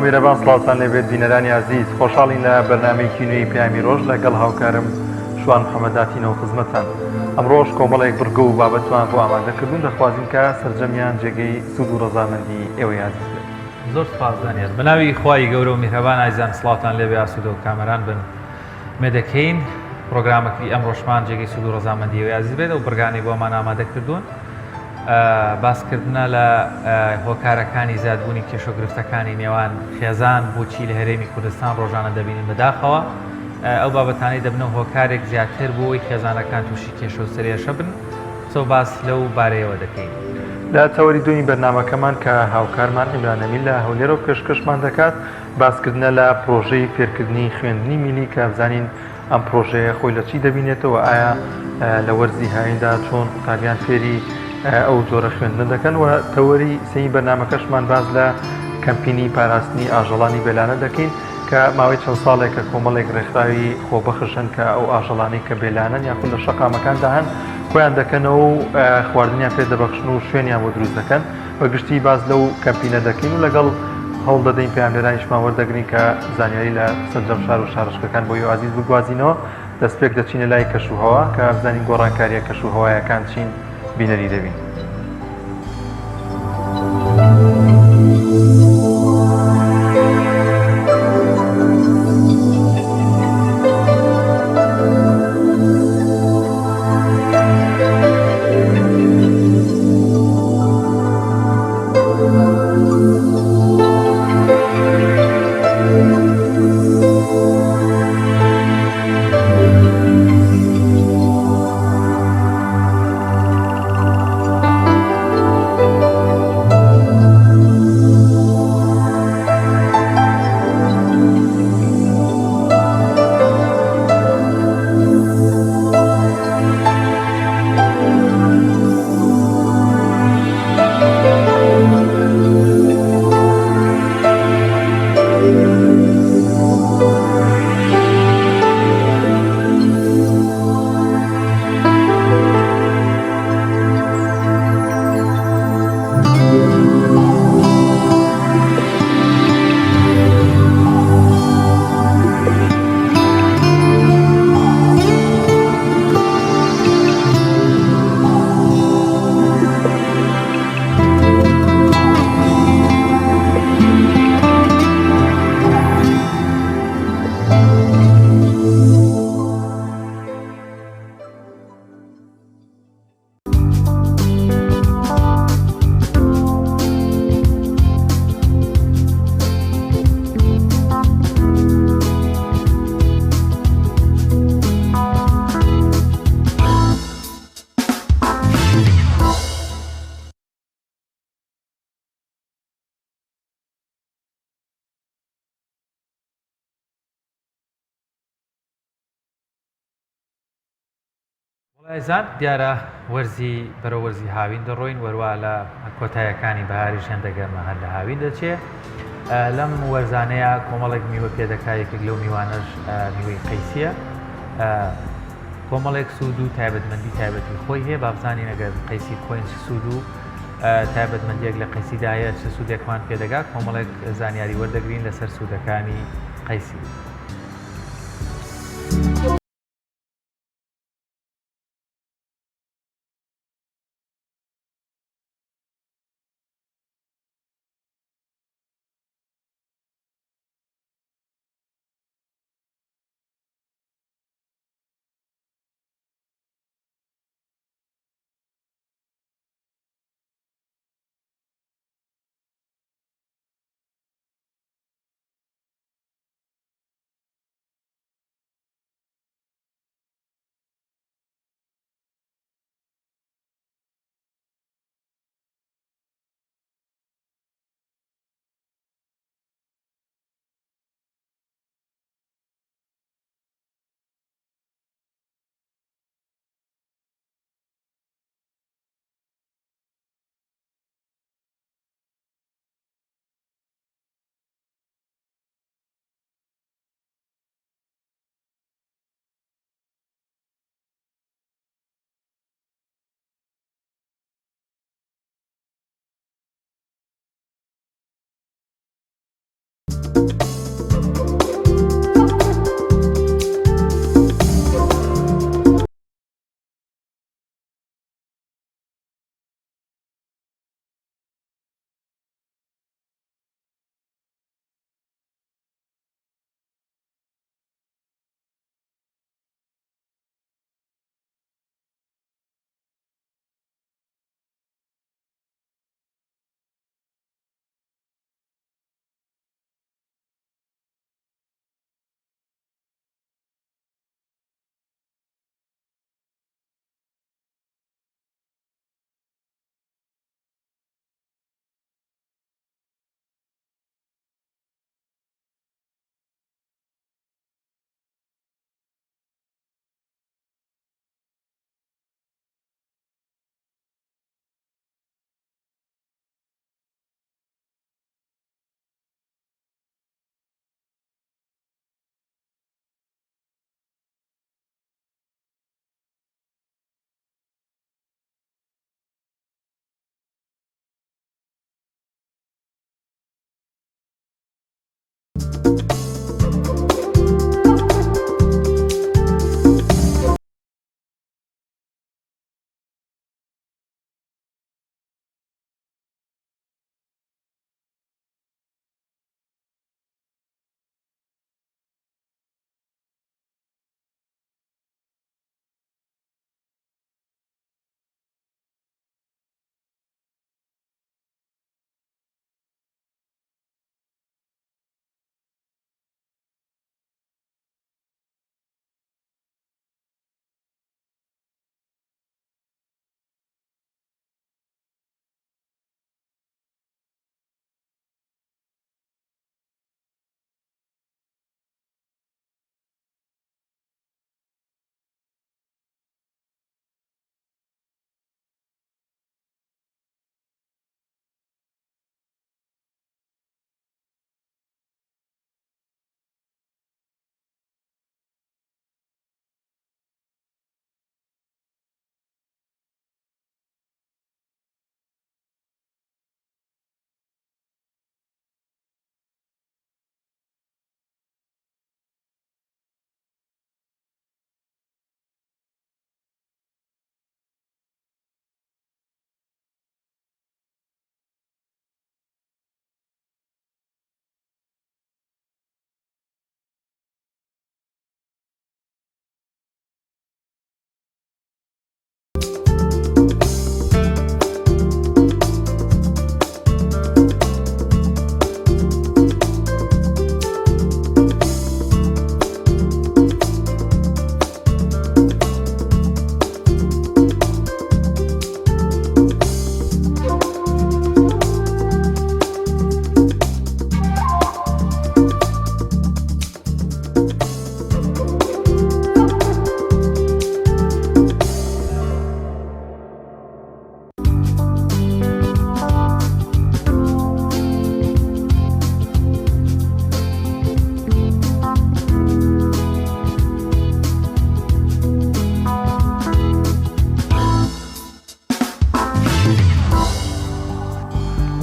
میرەبان سڵاوتان لێبێت بینەرانی ئازیز خۆشحاڵین لە بەرنمەیەکی نوێی پەیامی ڕۆژ لەگەڵ هاوکارم شوان محەممەد هاتینەوە خزمەتتان ئەمڕۆژ کۆمەڵێک بڕگە و بابەتمان بۆ ئامادەکردون دەخوازین کە سەرجەمیان جێگەی سوود و ڕەزامەندی ئێوەی ئازیز بێت. زۆر سوپاس دانیال. بەناوی خوای گەورە و میهرەبان ئازیزان سڵاوتان لێبێ ئاسوودە و کامەران بن. مێدەکەین پرۆگرامەکەی ئەمڕۆشمان جێگەی سوود و ڕەزامەندی ئێوەی ئازیز بێت ئەو بڕگانەی بۆمان ئامادە کردوون باسکردنە لە هۆکارەکانی زیادبوونی کێشە و گرفتەکانی نێوان خێزان بۆچی لە هەرێمی کوردستان ڕۆژانە دەبینین بەداخەوە ئەو بابەتانەی دەبنە هۆکارێک زیاتر بۆ ئەوەی خێزانەکان تووشی کێشە و سەرێشە بن قسە و باس لەو بارەیەوە دەکەین. لە تەوەری دووەمی بەرنامەکەمان کە هاوکارمان عیمران ئەمین لە هەولێرەوە پێشکەشمان دەکات، باسکردنە لە پرۆژەی فێرکردنی خوێندنی میلی کە بزانین ئەم پرۆژەیە خۆی لە چی دەبینێتەوە ئایا لە وەرزی هاویندا چۆن قوتابیان فێری ئەو جۆرە خوێندنە دەکەن و تەوەری سێی بەرنامەکەشمان باس لە کەمپینی پاراستنی ئاژەڵانی بێلانە دەکەین کە ماوەی چەند ساڵێکە کۆمەڵێک ڕێکخراوی خۆبەخش هەن کە ئەو ئاژەڵانەی کە بێلانەن یاخود لە شەقامەکاندا هەن کۆیان دەکەنەوە و خواردنیان پێ دەبەخشن و شوێنیان بۆ دروست دەکەن. بە گشتی باس لەو کەمپینە دەکەین و لەگەڵ هەوڵ دەدەین پەیامنێرانیشمان وەردەگرین کە زانیاری لە سەرجەم شار و شارۆچکەکان بۆ ئێوە ئازیز بگوازینەوە. دەستپێک دەچینە لای کەشوهەوا کە بزانین گۆڕانکارییە کەشوهەوایەکان چین بینەری دەبین. وڵایزان دیارە وەرزی بەرەو وەرزی هاوین دەڕۆین وەروا لە کۆتایەکانی بەهاریش هێندە گەرمە هەر لە هاوین دەچێ لەم وەرزانەیە کۆمەڵێک میوە پێدەکا یەکێک لەو میوانەش میوەی قەیسیە کۆمەڵێک سوود و تایبەتمەندی تایبەتی خۆی هەیە بابزانین ئەگەر قەیسی بخۆین چ سوود و تایبەتمەندیەک لە قەیسیدا هەیە چ سوودێکمان پێدەگا کۆمەڵێک زانیاری وەردەگرین لەسەر سوودەکانی قەیسی.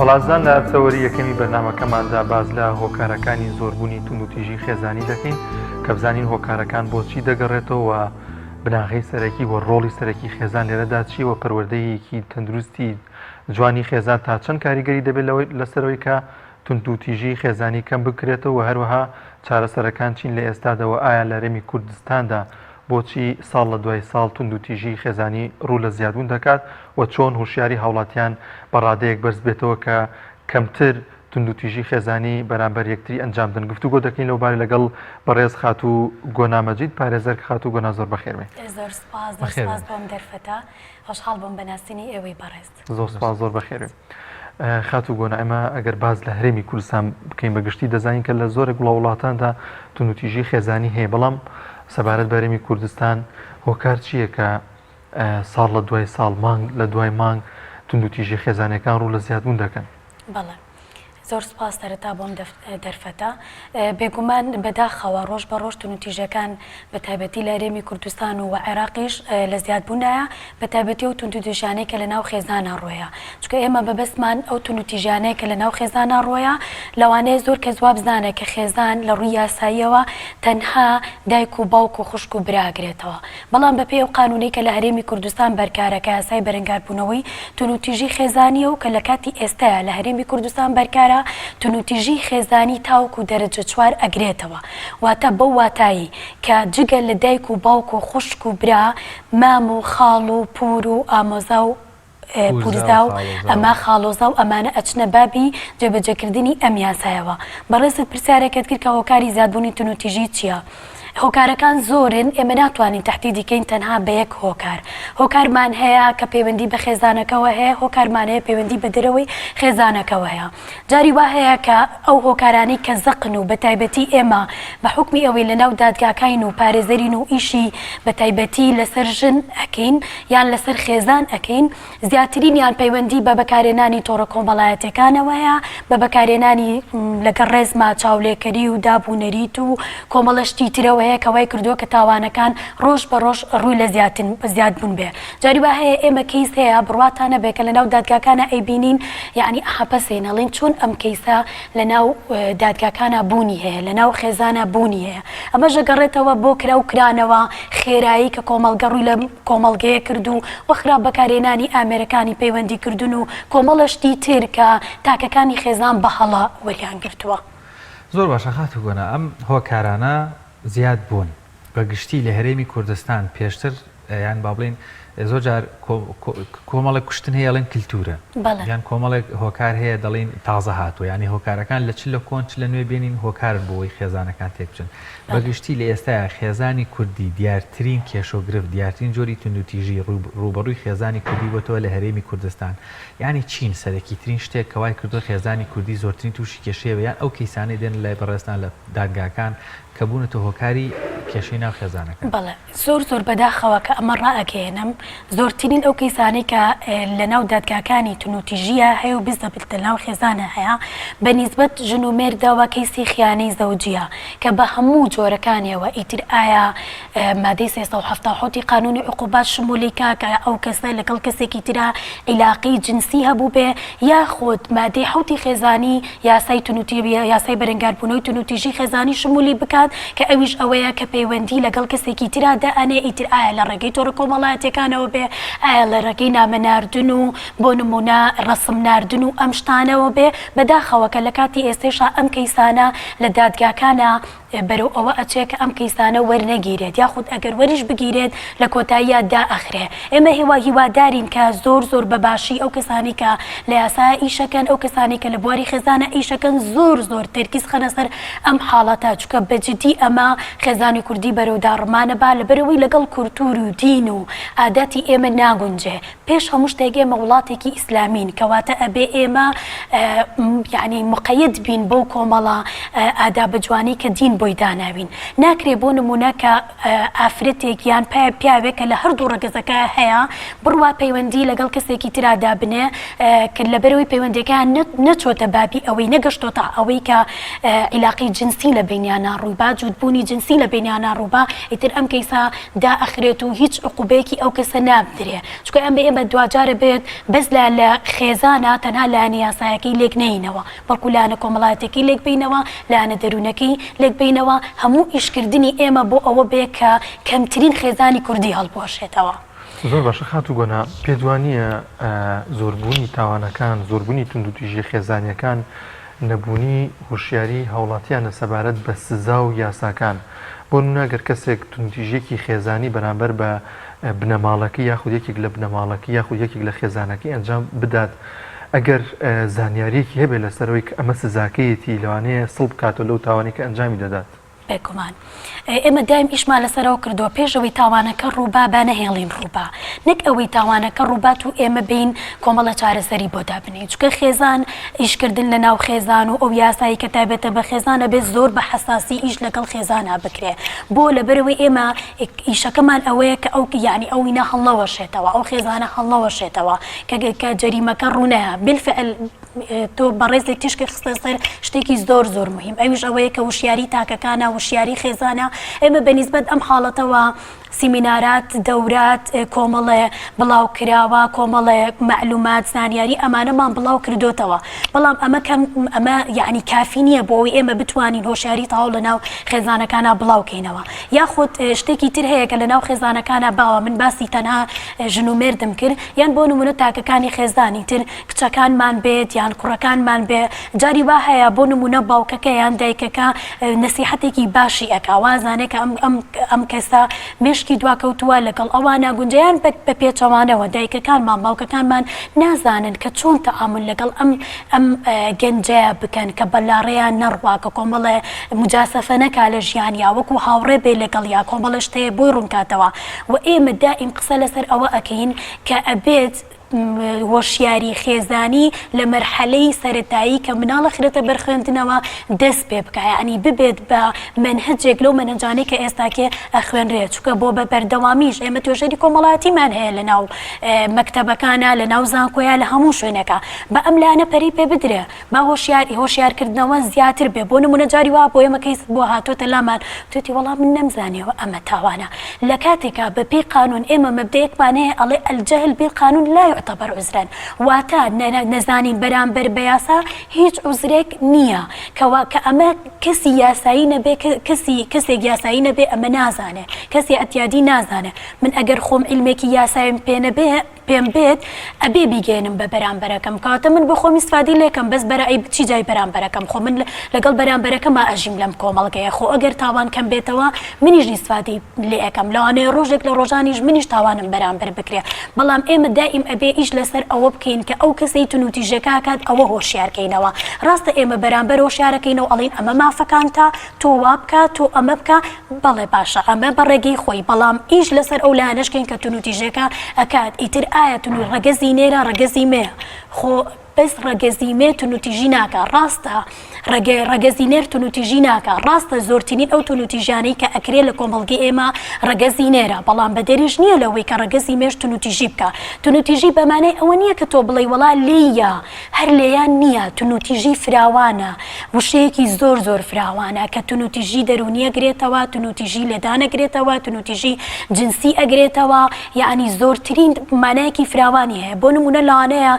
وەڵازان لە تەوەری یەکەمی بەرنامەکەماندا باس لە هۆکارەکانی زۆربوونی توندوتیژی خێزانی دەکەین کە بزانین هۆکارەکان بۆچی دەگەڕێتەوە بناغەی سەرەکی و ڕۆڵی سەرەکی خێزان لێرەدا چییە و پەروەردەیەکی تەندروستی جوانی خێزان تا چەند کاریگەری دەبێت لەوەی لەسەرەوەی کە توندوتیژی خێزانی کەم بکرێتەوە و هەروەها چارەسەرەکان چین لە ئێستادا و ئایا لە هەرێمی کوردستاندا بۆچی ساڵ لە دوای ساڵ توندوتیژی خێزانی ڕوو لە زیادبوون دەکات و چۆن هۆشیاری هاوڵاتیان بە ڕادەیەک بەرز بێتەوە کە کەمتر توندوتیژی خێزانی بەرامبەر یەکتری ئەنجام بدەن گفتوگۆ دەکەین لەو بارەی لەگەڵ بەڕێز خاتوو گۆنا مەجید پارێزەر خاتوو گۆنا زۆر بەخێر بێی. زۆر سوپاس زۆر سوپاس بۆ ئەم دەرفەتە خۆشحاڵ بووم بە ناسینی ئێوەی بەڕێز. زۆر سوپاس زۆر بەخێر بێی. خاتوو گۆنا ئێمە ئەگەر باس لە هەرێمی کوردستان بکەین بە گشتی دەزانین کە لە زۆرێک وڵا وڵاتاندا توندوتیژی خێزانی هەیە بەڵام سەبارەت بە هەرێمی کوردستان هۆکار چییە کە ساڵ لە دوای ساڵ مانگ لە دوای مانگ توندوتیژی خێزانەکان ڕوو لە زیادبوون دەکەن؟ بەڵێ زۆر سوپاس سەرەتا بۆم دەرفەتە. بێگومان بەداخەوە ڕۆژ بە ڕۆژ توندوتیژیەکان بە تایبەتی لە هەرێمی کوردستان و عێراقیش لە زیادبووندایە بە تایبەتی ئەو توندوتیژیانەی کە لە ناو خێزانا ڕۆیە چونکە ئێمە مەبەستمان ئەو توندوتیژیانەیە کە لە ناو خێزانا ڕۆیە لەوانەیە زۆر کەس وابزانێ کە خێزان لە ڕووی یاساییەوە تەنها دایک و باوک و خوشک و برا ئەگرێتەوە بەڵام بەپێی ئەو قانوونەی کە لە هەرێمی کوردستان بەرکارە کە یاسای بەرەنگاربوونەوەی توندوتیژی خێزانییە و کە لە کاتی ئێستایا لە هەرێمی کوردستان بەرکارە توندوتیژی خێزانی تاوەکو دەرەجە چوار ئەگرێتەوە واتە بەو واتایەی کە جگە لە دایک و باوک و خوشک و برا مام و خاڵ و پوور و ئامۆزا و پورزا و ئەمە خاڵۆزا و ئەمانە ئەچنە بابی جێبەجێکردنی ئەم یاسایەوە. بەڕێزت پرسیارێکت کرد کە هۆکاری زیادبوونی توندوتیژی چییە؟ هۆکارەکان زۆرن، ئێمە ناتوانین تەحدیدی کەین تەنها بە یەک هۆکار. هۆکارمان هەیە کە پەیوەندی بە خێزانەکەوە هەیە، هۆکارمان هەیە پەیوەندی بە دەرەوەی خێزانەکەوە هەیە. جاری وا هەیە کە ئەو هۆکارانەی کە زەقن و بە تایبەتی ئێمە بە حوکمی ئەوەی لە ناو دادگاکاین و پارێزەرین و ئیشی بە تایبەتی لەسەر ژن ئەکەین یان لەسەر خێزان ئەکەین زیاترینیان پەیوەندی بە بەکارهێنانی تۆڕە کۆمەڵایەتیەکانەوە هەیە بە بەکارهێنانی لەگەڵ ڕێزما چاولێکەری و داب و نەریت و کۆمەڵە شتی ترەوە هەیە کە وای کردووە کە تاوانەکان ڕۆژ بە ڕۆژ ڕووی لە زیادبوون بێ. جاری وا هەیە ئێمە کەیس هەیە بڕواتان نەبێ کە لەناو دادگاکانا ئەیبینین یەعنی ئەحەپەسێین ئەڵێین چۆن ئەم کەیسە لەناو دادگاکانا بوونی هەیە لەناو خێزانا بوونی هەیە ئەمەش ئەگەڕێتەوە بۆ کرا و کرانەوە خێرایی کە کۆمەڵگە ڕووی لە کۆمەڵگەیە کرد و وە خراپ بەکارهێنانی ئامێرەکانی پەیوەندی کردن و کۆمەڵە شتی تر کە تاکەکانی خێزان بە هەڵە وەریان گرتووە. زۆر باشە خاتوو گۆنا ئەم هۆکارانە زیاد بوون بە گشتی لە هەرێمی کوردستان پێشتر یان با بڵێین زۆر جار کۆمەڵێک کوشتن هەیە ئەڵێن کلتورە یان کۆمەڵێک هۆکار هەیە دەڵێن تازە هاتووە یانی هۆکارەکان لە چ لە کۆن چ لە نوێ بێنین هۆکارن بۆ ئەوەی خێزانەکان تێک بچن بە گشتی لە ئێستایا خێزانی کوردی دیارترین کێشە و گرفت دیارترین جۆری توندوتیژی ڕووبەڕووی خێزانی کوردی بۆتەوە لە هەرێمی کوردستان یانی چین سەرەکیترین شتێک کە وای کردووە خێزانی کوردی زۆرترین تووشی کێشەیە یان ئەو کەیسانەی دێنە لای بەڕێزتان لە دادگاکان کە بوونەتە هۆکاری کێشەی ناو خێزانەکان. بەڵێ زۆر زۆر بەداخەوە کە ئەمە ڕائەگەیەنم زۆرترین ئەو کەیسانەی کە لەناو دادگاکانی تونوتیژیە هەیە و بزەبت لەناو خێزانە هەیە بە نیسبەت ژن و مێردەوە کەیسی خیانەی زەوجیە کە بە هەموو جۆرەکانیەوە ئیتر ئایا مادەی 377 ی قانونی عقوبات شمولی کا کە ئەو کەسە لەگەڵ کەسێکی ترا عیلاقەی جنسی هەبووبێ یاخود مادەی حەوتی خێزانی یاسای تونوتیژی یاسای بەرەنگاربوونەوەی تونوتیژی خێزانی شمولی بکات کە ئەویش ئەوەیە کە پەیوەندی لەگەڵ کەسێکی ترا دائەنێ ئیتر ئایا لە ڕێگەی تۆڕە کۆمەڵایەتیەکانەوە بێ ئایا لە ڕێگەی نامە ناردن و بۆ نمونە ڕەسم ناردن و ئەم شتانەوە بێ بەداخەوە کە لە کاتی ئێستەیشا ئەم کەیسانە لە دادگاکانا بەرەو ئەوە ئەچێ کە ئەم کەیسانە وەرنەگیرێت یاخود ئەگەر وەریش بگیرێت لە کۆتاییا دائەخرێ. ئێمە هیوا هیوادارین کە زۆر زۆر بە باشی ئەو کەسانەی کە لە یاسایا ئیشەکەن ئەو کەسانەی کە لە بواری خێزانا ئیشەکەن زۆر زۆر تەرکیز خەنە سەر ئەم حاڵەتە چونکە بە جدی ئەمە خێزانی کوردی بەرەو داڕمانە با لەبەرئەوەی لەگەڵ کولتوور و دین و عاداتی ئێمە ناگونجێ پێش هەموو شتێک ئێمە وڵاتێکی ئیسلامین کەواتە ئەبێ ئێمە یعنی مقید بین بەو کۆمەڵە ئادابە جوانەی کە دین بۆی. بۆی داناوین ناکرێ بۆ نمونە کە ئافرەتێک یان پیاوێک کە لە هەردوو ڕەگەزەکە هەیە بڕوا پەیوەندی لەگەڵ کەسێکی ترا دابنێ کە لەبەرەوەی پەیوەندەکان نەچۆتە بابی ئەوەی نەگەشتۆتە ئەوەی کە عیلاقی جنسی لە بینیانە ڕووبا جووتبوونی جنسی لە بینیانە ڕووبا ئیتر ئەم کەیسە دا ئەخرێت و هیچ عقوبەیەکی ئەو کەسە نابدرێ چونکە ئەم ئێمە دواجارە بێت بەس لە لە خێزانە تەنها لایەنە یاسایەکەی لێک نەینەوە بەڵکو لایەنە کۆمەڵایەتیەکەی لێک بینەوە، لایەنە دەروونەکەی لێک بینەوە، هەموو ئیشکردنی ئێمە بۆ ئەوە بێ کە کەمترین خێزانی کوردی هەڵبوەشێتەوە. زۆر باشە خاتوو گۆنا، پێت وا نییە زۆربوونی تاوانەکان، زۆربوونی توندوتیژییە خێزانییەکان، نەبوونی هۆشیاری هاوڵاتیانە سەبارەت بە سزا و یاساکان؟ بۆ نموونە گەر کەسێک توندوتیژییەکی خێزانی بەرامبەر بە بنەماڵەکەی یاخود یەکێک لە بنەماڵەکەی یاخود یەکێک لە خێزانەکەی ئەنجام بدات، ئەگەر زانیارییەکی هەبێت لەسەر ئەوەی کە ئەمە سزاکەیەتی لەوانەیە سڵ بکاتەوە لەو تاوانەی کە ئەنجامی دەدات. بێگومان. ئێمە دایم ئیشمان لەسەر ئەوە کردووە پێش ئەوەی تاوانەکە ڕووبا با نەهێڵین ڕووبا. نەک ئەوەی تاوانەکە ڕووبات و ئێمە بێین کۆمەڵە چارەسەری بۆ دابنێین. چونکە خێزان، ئیشکردن لەناو خێزان و ئەو یاسایی کە تایبەتە بە خێزان ئەبێت زۆر بە حەساسی ئیش لەگەڵ خێزانا بکرێ. بۆ؟ لەبەرئەوەی ئێمە ئیشەکەمان ئەوەیە کە ئەو یانی ئەو وینە هەڵنەوەشێتەوە، ئەو خێزانە هەڵنەوەشێتەوە. کە کە جەریمەکە ڕوونەیە بالفعل تۆ بەڕێزێک تیشکی خستە سەر شتێکی زۆر زۆر مهم ئەویش ئەوەیە کە وشیاری تاکەکانە وشیاری خێزانە ئێمە بە نیسبەت ئەم حاڵەتەوە سیمینارات دەورات کۆمەڵێ بڵاو کراوە کۆمەڵێ معلومات زانیاری ئەمانەمان بڵاو کردوتەوە بەڵام ئەمە کەم ئەمە یعنی کافی نییە بۆ ئەوەی ئێمە بتوانین هۆشیاری تەواو لە ناو خێزانەکانە بڵاو کەینەوە یاخود شتێکی تر هەیە کە لە ناو خێزانەکانە باوە من باسی تەنها ژن و مێردم کرد یان بۆ نمونە تاکەکانی خێزانی تر کچەکانمان بێت یان کوڕەکانمان بێ جاری وا هەیە بۆ نمونە باوکەکە یان دایکەکە نەسیحەتێکی باشی ئەکا وازانێ کە ئەم ئەم ئەم کەسە مێشکی دواکەوتووە لەگەڵ ئەوە ناگونجێ یان بە پێچەوانەوە دایکەکانمان باوکەکانمان نازانن کە چۆن تەعامول لەگەڵ ئەم ئەم گەنجەیە بکەن کە بە لاڕێیان نەڕوا کە کۆمەڵێ موجاسەفە نەکا لە ژیانیا وەکو هاوڕێ بێ لەگەڵیا کۆمەڵێ شت هەیە بۆی ڕوونکاتەوە وە ئێمە دائیم قسە لەسەر ئەوە ئەکەین کە ئەبێت هۆشیاری خێزانی لە مەرحەلەی سەرەتایی کە مناڵ ئەخرێتە بەر خوێندنەوە دەست پێ بکا یەعنی ببێت بە مەنهەجێک لەو مەنهەجانەی کە ئێستاکێ ئەخوێنرێ چونکە بۆ بە بەردەوامیش ئێمە توێژەری کۆمەڵایەتیمان هەیە لە ناو مەکتەبەکانا لە ناو زانکۆیا لە هەموو شوێنێکا بە ئەم لایەنە پەرەی پێ بدرێ با هۆشیاری هۆشیارکردنەوە زیاتر بێ بۆ نمونە جاری وا بۆ ئێمە کەیس بۆ هاتۆتە لامان وتوێتی وەڵا من نەمزانیەوە ئەمە تاوانە لە کاتێکا بە پێی قانون ئێمە مەبدەیەکمان هەیە ئەڵێ الجهل بالقانون لا يعتبر عذرا واتە نەزانین بەرامبەر بە یاسا هیچ عوزرێک نییە کەوا کە ئەمە کەسی یاسایی نەبێ کەسی کەسێک یاسایی نەبێ ئەمە نازانێ کەسی ئەتیادی نازانێ من ئەگەر خۆم عیلمێکی یاسایم پێ نەبێ پێم بێت ئەبێ بیگەیەنم بە بەرامبەرەکەم کەواتە من بۆ خۆم ئیسفادەی لێکەم بەس بەرەی چی جای بەرامبەرەکەم خۆ من لەگەڵ بەرامبەرەکەما ئەژیم لەم کۆمەڵگەیە خۆ ئەگەر تاوان کەم بێتەوە منیش ئیسفادەی لێ ئەکەم لەوانەیە ڕۆژێک لە ڕۆژانیش منیش تاوانم بەرامبەر بکرێ بەڵام ئێمە دائیم ئەبێ ئیش لەسەر ئەوە بکەین کە ئەو کەسەی تونوتیژەکە ئەکات ئەوە هۆشیار کەینەوە ڕاستە ئێمە بەرامبەر هۆشیارەکەینەوە ئەڵێین ئەمە مافەکانتە تۆ وا بکە تۆ ئەمە بکە بەڵێ باشە ئەمە بە ڕێگەی خۆی بەڵام ئیش لەسەر ئەو لایەنەش کەین کە تونوتیژەکە ئەکات ئیتر ئایا تونو ڕەگەزی نێرە ڕەگەزی مێ خۆ بەس ڕەگەزی مێ تونوتیژی ناکا ڕاستە ڕەگە ڕەگەزی نێر تونوتیژی ناکا ڕاستە زۆرترین ئەو تونوتیژانەی کە ئەکرێ لە کۆمەڵگەی ئێمە ڕەگەزی نێرە بەڵام بەدەریش نییە لەوەی کە ڕەگەزی مێش تونوتیژی بکا تونوتیژی بەمانای ئەوە نییە کە تۆ بڵێی وەڵا لێیە هەر لێیان نییە، تونوتیژی فراوانە، وشەیەکی زۆر زۆر فراوانە کە تونوتیژی دەروونی ئەگرێتەوە، تونوتیژی لێدان ئەگرێتەوە، تونوتیژی جنسی ئەگرێتەوە، یەعنی زۆرترین مانایەکی فراوانی هەیە. بۆ نموونە لەوانەیە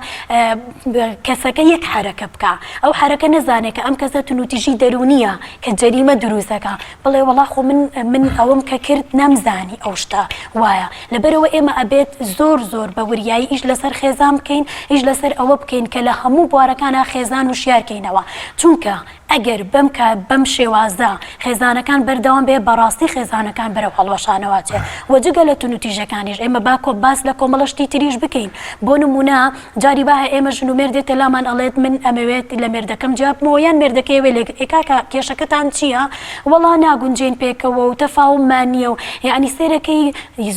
کەسەکە یەک حەرەکە بکا، ئەو حەرەکە نەزانێ کە ئەم کەسە تونوتیژی دەروونییە کە جەریمە دروست ئەکا، بڵێ وەڵا خۆ من من ئەوەم کە کرد نەمزانی ئەو شتە وایە. لەبەرئەوە ئێمە ئەبێت زۆر زۆر بە وریایی ئیش لەسەر خێزان بکەین، ئیش لەسەر ئەوە بکەین کە لە هەموو بوارەکانا خێزان وشیار کەینەوە، چونکە ئەگەر بەم کا بەم شێوازە خێزانەکان بەردەوام بێ بەڕاستی خێزانەکان بەرەو هەڵوەشانەوە ئەچێ وە جگە لە توندوتیژەکانیش ئێمە با کۆ باس لە کۆمەڵە شتی تریش بکەین بۆ نمونە جاری وا هەیە ئێمە ژن و مێرد دێتە لامان ئەڵێت من ئەمەوێت لە مێردەکەم جیا بمەوە یان مێردەکەی ئەوێ لێک ئێ کاکە کێشەکەتان چییە وەڵا ناگونجێین پێکەوە و تەفاوممان نییە و یەعنی سەیرەکەی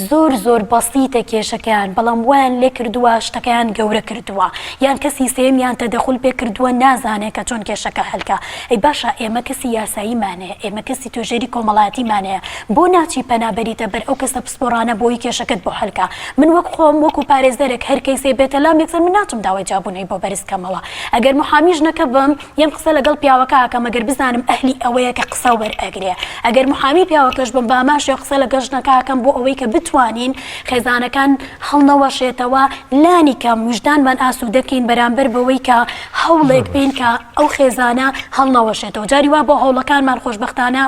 زۆر زۆر بەسیتە کێشەکەیان بەڵام وایان لێ کردووە شتەکەیان گەورە کردووە یان کەسی سێیەمیان تەدەخول پێ کردووە نازانێ کە چۆن کێشەکە حەل کا. ئەی باشە ئێمە کەسی یاساییمان هەیە، ئێمە کەسی توێژەری کۆمەڵایەتیمان هەیە، بۆ ناچی پەنا بەریتە بەر ئەو کەسە پسپۆڕانە بۆی کێشەکەت بۆ حەل کا؟ من وەک خۆم وەکو پارێزەرێک هەر کەیسێ بێتە لام یەکسەر من ناچم داوای جیابوونەوەی بۆ بەرز کەمەوە. ئەگەر محامی ژنەکە بم یەم قسە لەگەڵ پیاوەکە ئەکەم ئەگەر بزانم ئەهلی ئەوەیە کە قسە وەرئەگرێ. ئەگەر محامی پیاوەکەش بم بە هەمان شێوە قسە لەگەڵ ژنەکە ئەکەم بۆ ئەوەی کە بتوانین خێزانەکان هەڵنەوەشێتەوە لانی کەم ویژدانمان ئاسوودە کەین بەرامبەر بەوەی کە هەوڵێک بین کە ئەو خێزانە هەڵنەوەشێتەوە جاری وا بۆ هەوڵەکانمان خۆشبەختانە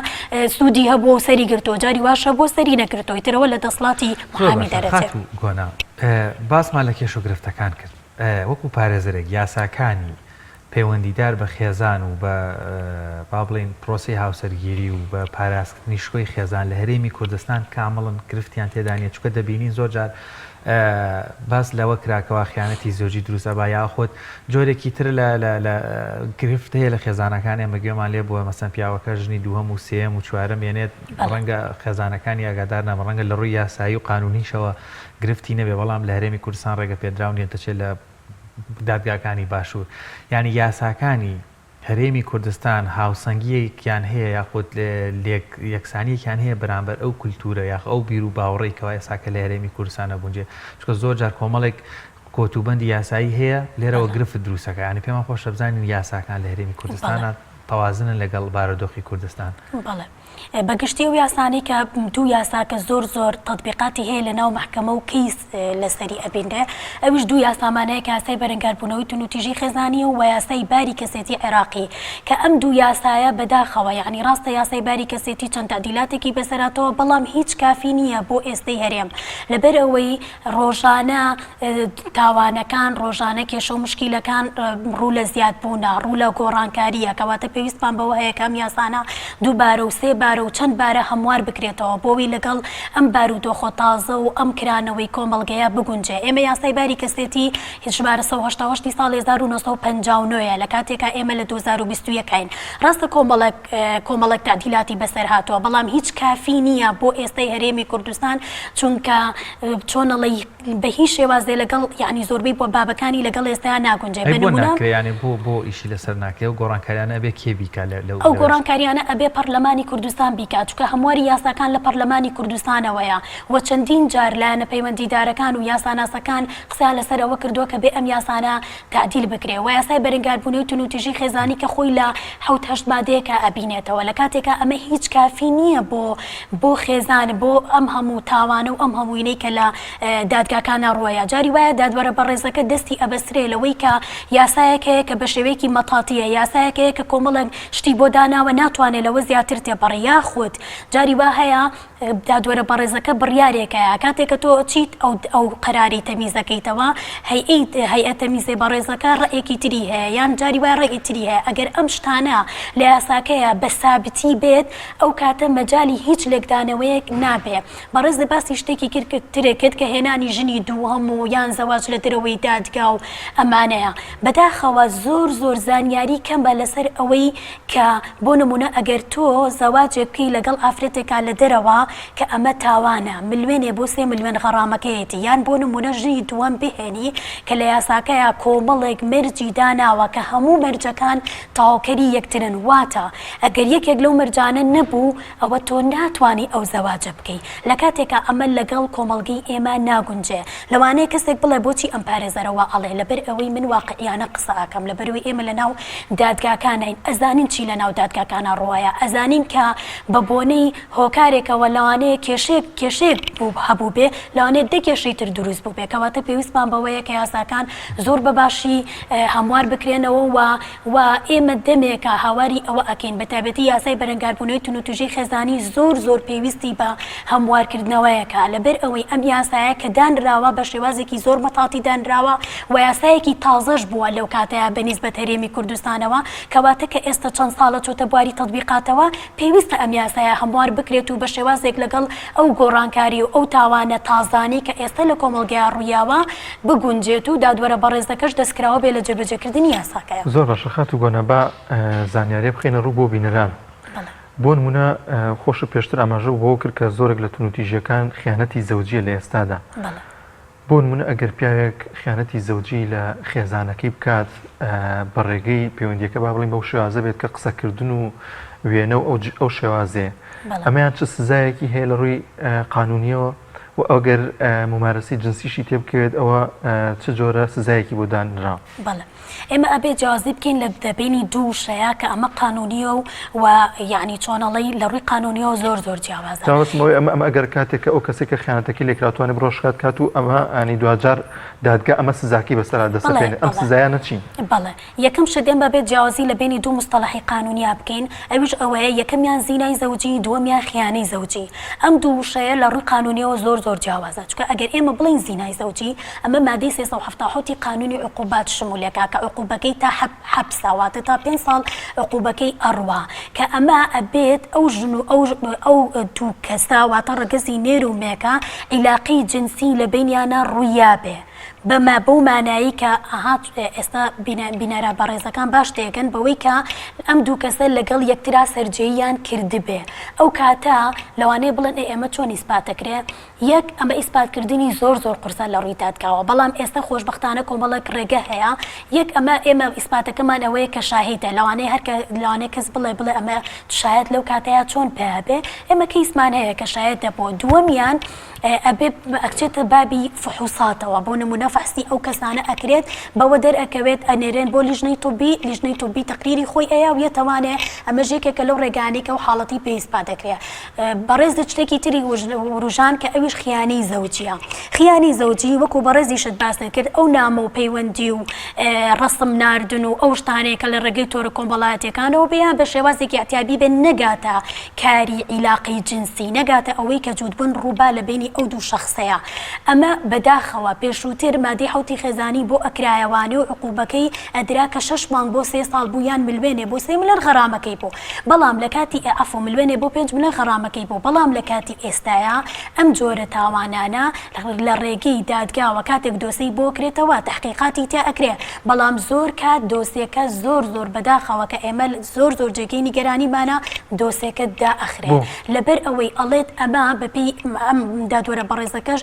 سوودی هەبووە و سەری گرتووە جاری واش هەبووە سەری نەگرتووە ئیترەوە لە دەسڵاتی زۆر محامی باشە دەرەچێ. خاتوو گۆنا باسمان لە کێشە و گرفتەکان کرد وەکو پارێزەرێک یاساکانی پەیوەندیدار بە خێزان و بە با بڵێین پرۆسەی هاوسەرگیری و بە پاراستنی شکۆی خێزان لە هەرێمی کوردستان کامڵن گرفتیان تێدا نیە چونکە دەبینین زۆر جار باس لەوە کرا کەوا خیانەتی زۆجی دروست ئەبا یاخود جۆرێکی تر لە لە لە گرفت هەیە لە خێزانەکان ئێمە گوێمان لێ بووە مەسەن پیاوەکە ژنی دووهەم و سێیەم و چوارەم یەنێت ڕەنگە خێزانەکانی ئاگادار نەبن ڕەنگە لە ڕووی یاسایی و قانونیشەوە گرفتی نەبێ بەڵام لە هەرێمی کوردستان ڕێگە پێدراو نیە دەچێت لە دادگاکانی باشوور یانی یاساکانی هەرێمی کوردستان هاوسەنگییەکیان هەیە یاخود لێک یەکسانییەکیان هەیە بەرامبەر ئەو کولتوورە یاخ ئەو بیر و باوەڕەی کەوا ئێستا کە لە هەرێمی کوردستان ئەگونجێ چونکە زۆر جار کۆمەڵێک کۆتوبەندی یاسایی هەیە لێرەوە گرفت دروستەکە یانی پێمان خۆشە بزانین یاساکان لە هەرێمی کوردستانە تەوازنن لەگەڵ بارودۆخی کوردستان. بەڵێ. بە گشتی ئەو یاسانەی کە دوو یاسا کە زۆر زۆر تەتبیقاتی هەیە لە ناو مەحکەمە و کەیس لەسەری ئەبینرێ ئەویش دوو یاسامان هەیە کە یاسای بەرەنگاربوونەوەی توندوتیژی خێزانیە و یاسای باری کەسێتی عێراقی کە ئەم دوو یاسایە بەداخەوە یعنی ڕاستە یاسای باری کەسێتی چەند تەعدیلاتێکی بەسەراتەوە بەڵام هیچ کافی نییە بۆ ئێستەی هەرێم لەبەر ئەوەی ڕۆژانە تاوانەکان، ڕۆژانە کێشە و مشکیلەکان ڕوو لە زیادبوونە، ڕوو لە گۆڕانکارییە، کەواتە پێویستمان بەوە هەیە کە ئەم یاسانە دووبارە و سێ بارە و چەند بارە هەموار بکرێتەوە بۆوی لەگەڵ ئەم بارودۆخۆ تازە و ئەم کرانەوەی کۆمەڵگەیە بگونجێ. ئێمە یاسای باری کەسێتی ژمارە 188 ی ساڵی 1959 ە لە کاتێکا ئێمە لە 2021 ین. ڕاستە کۆمەڵێک کۆمەڵێک تەعدیلاتی بەسەر هاتووە بەڵام هیچ کافی نییە بۆ ئێستای هەرێمی کوردستان چونکە چۆن ئەڵێی بە هیچ شێوازێ لەگەڵ یانی زۆربەی بۆ بابەکانی لەگەڵ ئێستایا ناگونجێ ئەی بە بۆ نمونە. ناکرێ یانی بۆ بۆ ئیشی لەسەر ناکرێ ئەو گۆڕانکاریانە ئەبێ کێ بیکا لە لەو ئەو لەو گۆڕانکاریانە ئەبێ پەڕلەمانی کوردستان بیکا چونکە هەمواری یاساکان لە پەڕلەمانی کوردستانەوەیە و چەندین جار لایەنە پەیوەندیدارەکان و یاساناسەکان قسەیان لەسەر ئەوە کردووە کە بێ ئەم یاسانە تەعدیل بکرێ و یاسای بەرنگاربوونەوەی توندوتیژی خێزانی کە خۆی لە حەوت هەشت مادەیەکا ئەبینێتەوە لە کاتێکا ئەمە هیچ کافی نییە بۆ بۆ خێزان بۆ ئەم هەموو تاوانە و ئەم هەمووینەی کە لە دادگاکانا ڕوەیا جاری وایە دادوەرە بەڕێزەکە دەستی ئەبەسترێ لەوەی کە یاسایەک هەیە کە بە شێوەیەکی مەتاتیە یاسایەک هەیە کە کۆمەڵێک شتی بۆ داناوە ناتوانێ لەوە زیاتر تێپەڕێ یاخود جاری وا هەیە دادوەرە بەڕێزەکە بڕیارێکەیە کاتێک کە تۆ ئەچیت ئەو ئەو قەراری تەمیز دەکەیتەوە هەیئەی هەیئە تەمیزێ بەڕێزەکە ڕەئێکی تری هەیە یان جاری وایە ڕەئی تری هەیە ئەگەر ئەم شتانە لە یاساکەیە بە سابتی بێت ئەو کاتە مەجالی هیچ لێکدانەوەیەک نابێ بەڕێزت باسی شتێکی کرد ترێ کرد کە هێنانی ژنی دووهەم و یان زەواج لە دەرەوەی دادگا و ئەمانەیە بەداخەوە زۆر زۆر زانیاری کەمە لەسەر ئەوەی کە بۆ نمونە ئەگەر تۆ زەواجێک بکەی لەگەڵ ئافرەتێکا لە دەرەوە کە ئەمە تاوانە ملوێنێ بۆ سێ ملوێن غەڕامەکەیەتی یان بۆ نمونە ژنی دووەم بهێنی کە لە یاساکەیا کۆمەڵێک مەرجی داناوە کە هەموو مەرجەکان تەواوکەری یەکترن واتە ئەگەر یەکێک لەو مەرجانە نەبوو ئەوە تۆ ناتوانی ئەو زەواجە بکەی لە کاتێکا ئەمە لەگەڵ کۆمەڵگەی ئێمە ناگونجێ لەوانەیە کەسێک بڵێ بۆچی ئەم پارێزەرە وا ئەڵێ لەبەر ئەوەی من واقعیانە قسە ئەکەم لەبەرئەوەی ئێمە لەناو دادگاکانین ئەزانین چی لەناو دادگاکانا ڕووەیە ئەزانین کە بە بۆنەی هۆکارێکەوە لەوانەیە کێشەیەک کێشەیەک بوو هەبووبێ لەوانەیە دە کێشەی تر دروست بووبێ کەواتە پێویستمان بەوەیە کە یاساکان زۆر بە باشی هەموار بکرێنەوە و و ئێمە دەمێکە هاواری ئەوە ئەکەین بە تایبەتی یاسای بەرەنگاربوونەوەی توندوتیژی خێزانی زۆر زۆر پێویستی بە هەموارکردنەوەیەکە لەبەر ئەوەی ئەم یاسایە کە دانراوە بە شێوازێکی زۆر مەتاتی دانراوە و یاسایەکی تازەش بووە لەو کاتەیا بە نیسبەت هەرێمی کوردستانەوە کەواتە کە ئێستا چەند ساڵە چۆتە بواری تەتبیقاتەوە پێویستە ئەم یاسایە هەموار بکرێت و بە شێوازێک لەگەڵ ئەو گۆڕانکاری و ئەو تاوانە تازانەی کە ئێستا لە کۆمەڵگەیا ڕوویاوە بگونجێت و دادوەرە بەڕێزەکەش دەستکراوە بێ لە جێبەجێکردنی یاساکەیا. زۆر باشە خاتوو گۆنا با زانیاریە بخەینە ڕوو بۆ بینەران بۆ نمونە خۆشت پێشتر ئاماژەو بەوە کرد کە زۆرێک لە توندوتیژیەکان خیانەتی زەوجیە لە ئێستادا. بۆ نمونە ئەگەر پیاوێک خیانەتی زەوجی لە خێزانەکەی بکات بە ڕێگەی پەیوەندیەکە با بڵین بەو شێوازە بێت کە قسەکردن و وێنە و ئەو شێوازەیە ئەمەیان چ سزایەکی هەیە لە ڕووی قانونیەوە و ئەگەر ممارەسی جنسیشی تێبکەوێت ئەوە چ جۆرە سزایەکی بۆ دانرا؟ بەڵێ ئێمە ئەبێ جیاوازی بکەین لە بەینی دوو وشەیا کە ئەمە قانونیە و و یەعنی چۆن ئەڵێی لە ڕووی قانونیەوە زۆر زۆر جیاوازە. جا مەبەستم ئەوەیە ئەمە ئەمە ئەگەر کاتێک کە ئەو کەسەی کە خیانەتەکەی لێکرا توانی بڕۆ شکات کات و ئەمە یانی دواجار دادگا ئەمە سزاکەی بەسەرا بەڵێ دەسەپێنێت ئەم بەڵێ سزایانە چین؟ بەڵێ یەکەم شت ئێمە بێت جیاوازی لە بەینی دوو موستەڵەحی قانونیا بکەین ئەویش ئەوەیە یەکەمیان زینای زەوجی دووەمیان خیانەی زەوجی ئەم دوو وشەیە لە ڕووی قانونیەوە زۆر زۆر جیاوازە چونکە ئەگەر ئێمە بڵێین زینای زەوجی ئەمە مادەی 377 ی قانونی عقوبات شمولەکا کە عقوبەکەی تا حەپسە واتە تا پێنج ساڵ عقوبەکەی ئەڕوا کە ئەمە ئەبێت ئەو ژن و ئەو ئەو دوو کەسە واتە ڕەگەزی نێر و مێکە عیلاقەی جنسی لە بەینیانا ڕوویابێ بەمە بەو مانایەی کە ئەها ئێستا بینەرە بەڕێزەکان باش تێگەن بەوەی کە ئەم دوو کەسە لەگەڵ یەکترا سەرجێییان کردبێ ئەو کاتە لەوانەیە بڵێن ئەی ئەمە چۆن ئیسپاتەکرێ یەک، ئەمە ئیسپاتکردنی زۆر زۆر قورسە لە ڕووی دادگاوە، بەڵام ئێستا خۆشبەختانە کۆمەڵێک ڕێگە هەیە، یەک، ئەمە ئێمە ئیسپاتەکەمان ئەوەیە کە شاهیدە، لەوانەیە هەر کە لەوانەیە کەس بڵێ بڵێ ئەمە شایەت لەو کاتەیا چۆن پیا بێ، ئێمە کەیسمان هەیە کە شایەت دەبووە، دووەمیان ئەبێ ئەچێتە بابی فحوساتەوە، بۆ نموونە فەحسی ئەو کەسانە ئەکرێت بەوە دەرئەکەوێت ئەنێرێن بۆ لیژنەی طبی، لیژنەی طبی تەقریری خۆی ئەیا و یەتەوانێ، ئەمەش یەکێکە لەو ڕێگانەی کە ئەو حاڵەتی پێ ئیسپات دەکرێ. بەڕێزت شتێکی تری وروژان کە ئەویش خیانەی زەوجیە. خیانەی زەوجی وەکو بەڕێزیشت باست کرد ئەو نامە و پەیوەندی و ڕەسم ناردن و ئەو شتانەیە کە لە ڕێگەی تۆرە کۆمەڵایەتیەکانەوە بێ یان بە شێوازێکی ئیعتیادی بێ نەگاتە کاری عیلاقەی جنسی نەگاتە ئەوەی کە جووتبوون ڕووبا لە بەینی ئەو دوو شەخسەیە ئەمە بەداخەوە پێشووتر مادەی حەوتی خێزانی بۆ ئەکرایەوانێ و عقوبەکەی ئەدرا کە شەش مانگ بۆ سێ ساڵ بوو یان ملوێنێ بۆ سێ ملێن غەرامەکەی بوو بەڵام لە کاتی ئێ عەفو ملوێنێ بۆ پێنج ملێن غەڕامەکەی بوو بەڵام لە کاتی ئێستایا ئەم جۆرە تاوانانە لە ڕێگەی دادگاوە کاتێک دۆسێی بۆ کرێتەوە تەحقیقاتی تیا ئەکرێ بەڵام زۆر کات دۆسێکە زۆر زۆر بەداخەوە کە ئێمە زۆر زۆر جێگەی نیگەرانیمانە دۆسێکە دائەخرێ لەبەر ئەوەی ئەڵێت ئەمە بەپێی ئەم دادوەرە بەڕێزەکەش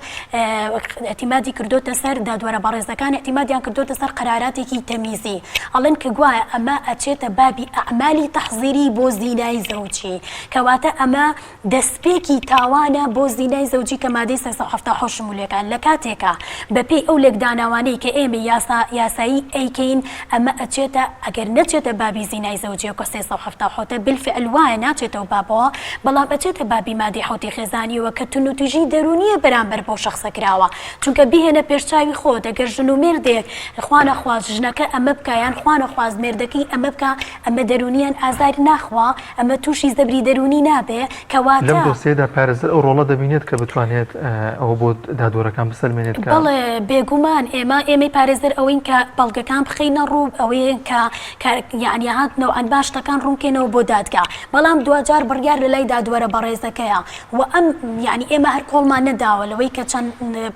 ئیعتیمادی کردۆتە سەر دادوەرە بەڕێزەکان ئیعتیمادیان کردۆتە سەر قەراراتێکی تەمیزی ئەڵێن کە گوایە ئەمە ئەچێتە بابی ئەعمالی تەحزیری بۆ زینای زەوجی کەواتە ئەمە دەستپێکی تاوانە بۆ زینای زەوجی کە مادەی 377 شمولەکان لە کاتێکا بەپێی ئەو لێکداناوانەی کە ئێمە یاسا یاسایی ئەیکەین ئەمە ئەچێتە ئەگەر نەچێتە بابی زینای زەوجیە کە 377 بالفعل وایە ناچێتەوە بابەوە بەڵام ئەچێتە بابی مادەی حەوتی خێزانیەوە کە توندوتیژی دەروونیە بەرامبەر بەو شەخسە کراوە چونکە بیهێنە پێشچاوی خۆت ئەگەر ژن و مێردێک خوانەخواست ژنەکە ئەمە بکا یان خوانەخواست مێردەکەی ئەمە بکا ئەمە دەروونیان ئازار ناخوا ئەمە تووشی زەبری دەروونی نابێ کەواتە. لەم دۆسیەدا پارێزەر ئەو ڕۆڵە دەبینێت کە بتوانێت ئەوە بۆ دادوەرەکان بسەلمێنێت کە. بەڵێ بێگومان ئێمە ئێمەی پارێزەر ئەوەین کە بەڵگەکان بخەینە ڕوو ئەوەین کە کە یەعنی هات نەوعەن با شتەکان ڕوونکەینەوە بۆ دادگا بەڵام دواجار بڕیار لەلای دادوەرە بەڕێزەکەیە و ئەم یەعنی ئێمە هەر کۆڵمان نەداوە لەوەی کە چەند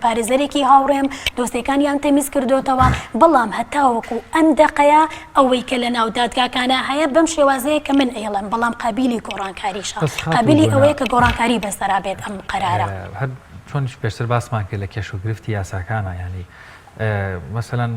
پارێزەرێکی هاوڕێم دۆسێکانیان تەمیز کردۆتەوە بەڵام هەتاوەکو ئەم دەقەیە ئەوەی کە لە ناو دادگاکانا هەیە بەم شێوازەیە کە من ئەیڵێم بەڵام قابیلی گۆڕانکاریشە بەس خاتوو قابیلی جۆنا ئەوەیە کە گۆڕانکاری بەسەرا بێت ئەم قەرارە. هەر چۆنیش پێشتر باسمان کرد لە کێشە و گرفتی یاساکانا یانی مەسەلەن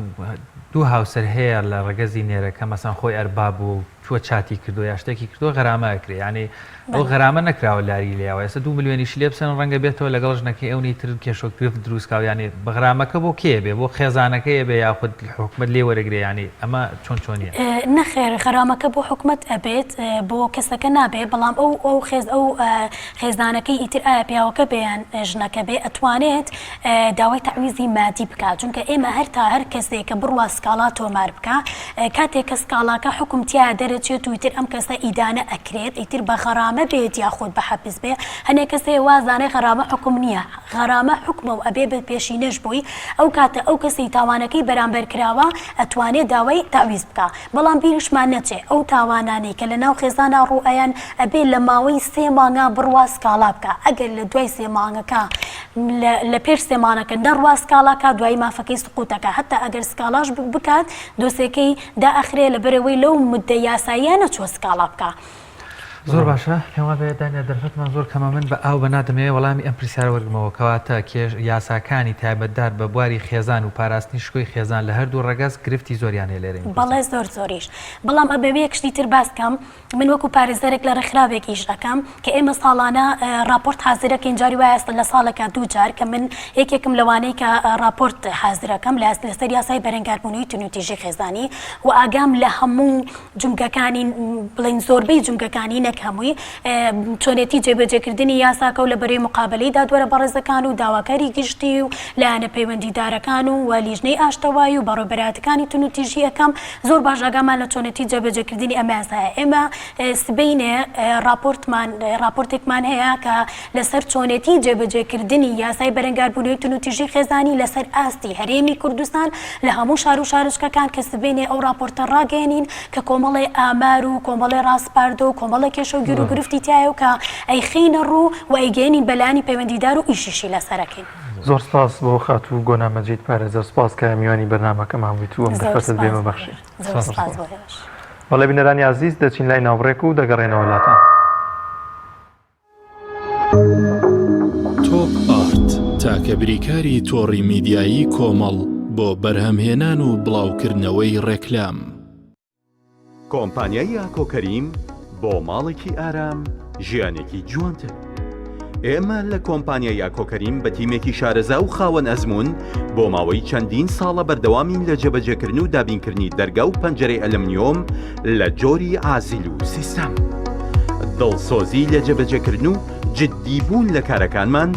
دوو هاوسەر هەیە لە ڕەگەزی نێرەکە مەسەن خۆی ئەرباب بوو چووە چاتی کردو یا شتێکی کردووە غەرامە ئەکرێ یانی ئەو غەرامە نەکراوە لاری لێیاوە ئێستا دوو ملیۆنیشی لێ بسەنن ڕەنگە بێتەوە لەگەڵ ژنەکەی ئەونی تر کێشە و گرفت دروست کا یانی غەرامەکە بۆ کێ بێ بۆ خێزانەکەی بێ یاخود حکومەت لێ وەرەگرێ یانی ئەمە چۆن چۆنیە؟ نەخێر غەرامەکە بۆ حکومەت ئەبێت بۆ کەسەکە نابێ بەڵام ئەو ئەو خێز ئەو خێزانەکەی ئیتر ئایا پیاوەکە بێ یان ژنەکە بێ ئەتوانێت داوای تەعویزی مادی بکات چونکە ئێمە هەر تا هەر کەسێک کە بڕوا سکاڵا تۆمار بکا کاتێک کە سکاڵاکە حوکم تیایا دەرەچێت و ئیتر ئەم کەسە ئیدانە ئەکرێت ئیتر بە غەرامە بێت یاخود بە حەپس بێ هەنێ کەس هەیە وازانێ غەرامە حوکم نییە غەرامە حوکمە و ئەبێ بە پێشینەش بۆی ئەو کاتە ئەو کەسەی تاوانەکەی بەرامبەر کراوە ئەتوانێ داوای تەعویز بکا بەڵام بیریشمان نەچێ ئەو تاوانانەی کە لە ناو خێزانا ڕوو ئەیەن ئەبێ لە ماوەی سێ مانگا بڕوا سکاڵا بکا ئەگەر لە دوای سێ مانگەکە لە لە پێش سێ مانەکە نەڕوا سکاڵا کا دوایی مافەکەی سقوت ئەکا هەتا ئەگەر سکاڵاش بکات دۆسێکەی دائەخرێ لەبەرئەوەی لەو موددە یاساییە نەچووە سکاڵا بکا. زۆر باشە پێم وابێ دانیا دەرفەتمان زۆر کەمە من بە ئاو بە نا دەمەوێ وەڵامی ئەم پرسیارە وەرگرمەوە کەواتە کێش یاساکانی تایبەتدار بە بواری خێزان و پاراستنی شکۆی خێزان لە هەردوو ڕەگەز گرفتی زۆریان هەیە لێرەی بەڵێ زۆر زۆریش بەڵام ئەبەوێ یەک شتی تر باس کەم من وەکو پارێزەرێک لە ڕێکخراوێک ئیش ئەکەم کە ئێمە ساڵانە ڕاپۆرت حازرەکەین جاری وایە لە ساڵێکا دوو جار کە من یەکێکم لەوانەی کە ڕاپۆرت حازرەکەم لە لەسەر یاسای بەرەنگاربوونەوەی توندوتیژی خێزانی و ئاگام لە هەموو جومگەکانی بڵێین زۆربەی جومگەکانی نەک هەمووی چۆنێتی جێبەجێکردنی یاساکە و لە بەرەی مقابەلەی دادوەرە بەڕێزەکان و داواکاری گشتی و لایەنە پەیوەندیدارەکان و و لیژنەی ئاشتەوایی و بەڕێوەبەرایەتەکانی توندوتیژی ئەکەم زۆر باش ئاگامان لە چۆنێتی جێبەجێکردنی ئەم یاسایە ئێمە سبەینێ ڕاپۆرتمان ڕاپۆرتێکمان هەیە کە لەسەر چۆنێتی جێبەجێکردنی یاسای بەرەنگاربوونەوەی توندوتیژی خێزانی لەسەر ئاستی هەرێمی کوردستان لە هەموو شار و شارۆچکەکان کە سبەینێ ئەو ڕاپۆرتە ڕاگەیەنین کە کۆمەڵێ ئامار و کۆمەڵێ ڕاسپاردە و کۆمەڵێ کێشە و گیروگرفتی تیایە و کە ئەیخەینە ڕوو و ئەیگەیەنین بە لایەنی پەیوەندیدار و ئیشیشی لەسەر ئەکەین. زۆر سپاس بۆ خاتوو گۆنا مەجید پارێزەر سپاس کە میوانی بەرنامەکەمان بوویت و ئەم زۆر دەرفەتەت سپاس بێمە بۆ بەخشی. ئێوەش. زۆر سپاس بۆ ئێوەش. بەڵێ بینەرانی ئازیز دەچین لای ناوبڕێک و دەگەڕێنەوە لاتان. تۆپ ئارت تاکە بریکاری تۆڕی میدیایی کۆمەڵ بۆ بەرهەمهێنان و بڵاوکردنەوەی ڕێکلام. کۆمپانیای ئاکۆ کەریم بۆ ماڵێکی ئارام ژیانێکی جوانتر. ئێمە لە کۆمپانیای ئاکۆ کەریم بە تیمێکی شارەزا و خاوەن ئەزموون بۆ ماوەی چەندین ساڵە بەردەوامین لە جێبەجێکردن و دابینکردنی دەرگا و پەنجەرەی ئەلمنیۆم لە جۆری عازیل و سیستەم. دڵسۆزی لە جێبەجێکردن و جددی بوون لە کارەکانمان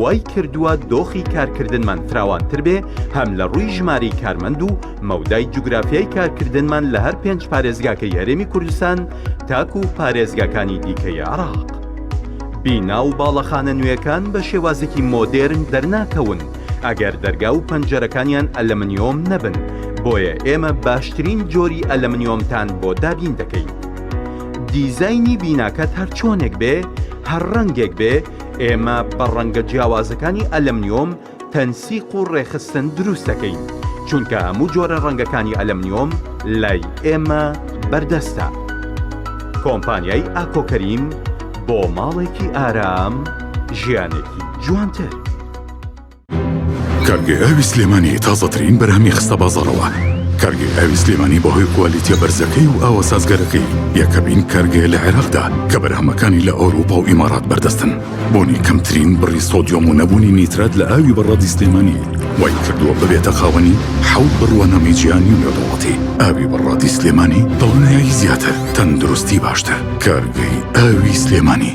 وای کردووە دۆخی کارکردنمان فراوانتر بێ هەم لە ڕووی ژمارەی کارمەند و مەودای جوگرافیای کارکردنمان لە هەر پێنج پارێزگاکەی هەرێمی کوردستان تاکو پارێزگاکانی دیکەی عێراق. بینا و باڵەخانە نوێکان بە شێوازێکی مۆدێرن دەرناکەون ئەگەر دەرگا و پەنجەرەکانیان ئەلەمنیۆم نەبن، بۆیە ئێمە باشترین جۆری ئەلەمنیۆمتان بۆ دابین دەکەین. دیزاینی بیناکەت هەر چۆنێک بێ، هەر ڕەنگێک بێ، ئێمە بە ڕەنگە جیاوازەکانی ئەلەمنیۆم تەنسیق و ڕێکخستن دروست دەکەین، چونکە هەموو جۆرە ڕەنگەکانی ئەلەمنیۆم لای ئێمە بەردەستە. کۆمپانیای ئاکۆ کەریم بۆ ماڵێکی ئارام ژیانێکی جوانتر. کارگەی ئاوی سلێمانی تازەترین بەرهەمی خستە بازاڕەوە. کارگەی ئاوی سلێمانی بەهۆی کوالیتیە بەرزەکەی و ئاوە سازگارەکەی یەکەمین کارگەیە لە عێراقدا کە بەرهەمەکانی لە ئەوروپا و ئیمارات بەردەستن. بوونی کەمترین بڕی سۆدیۆم و نەبوونی نیترات لە ئاوی بەڕادی سلێمانی وای کردووە ببێتە خاوەنی حەوت بڕوانامەی جیهانی و نێودەوڵەتی. ئاوی بەڕادی سلێمانی دڵنیایی زیاتر، تەندروستی باشتر. کارگەی ئاوی سلێمانی.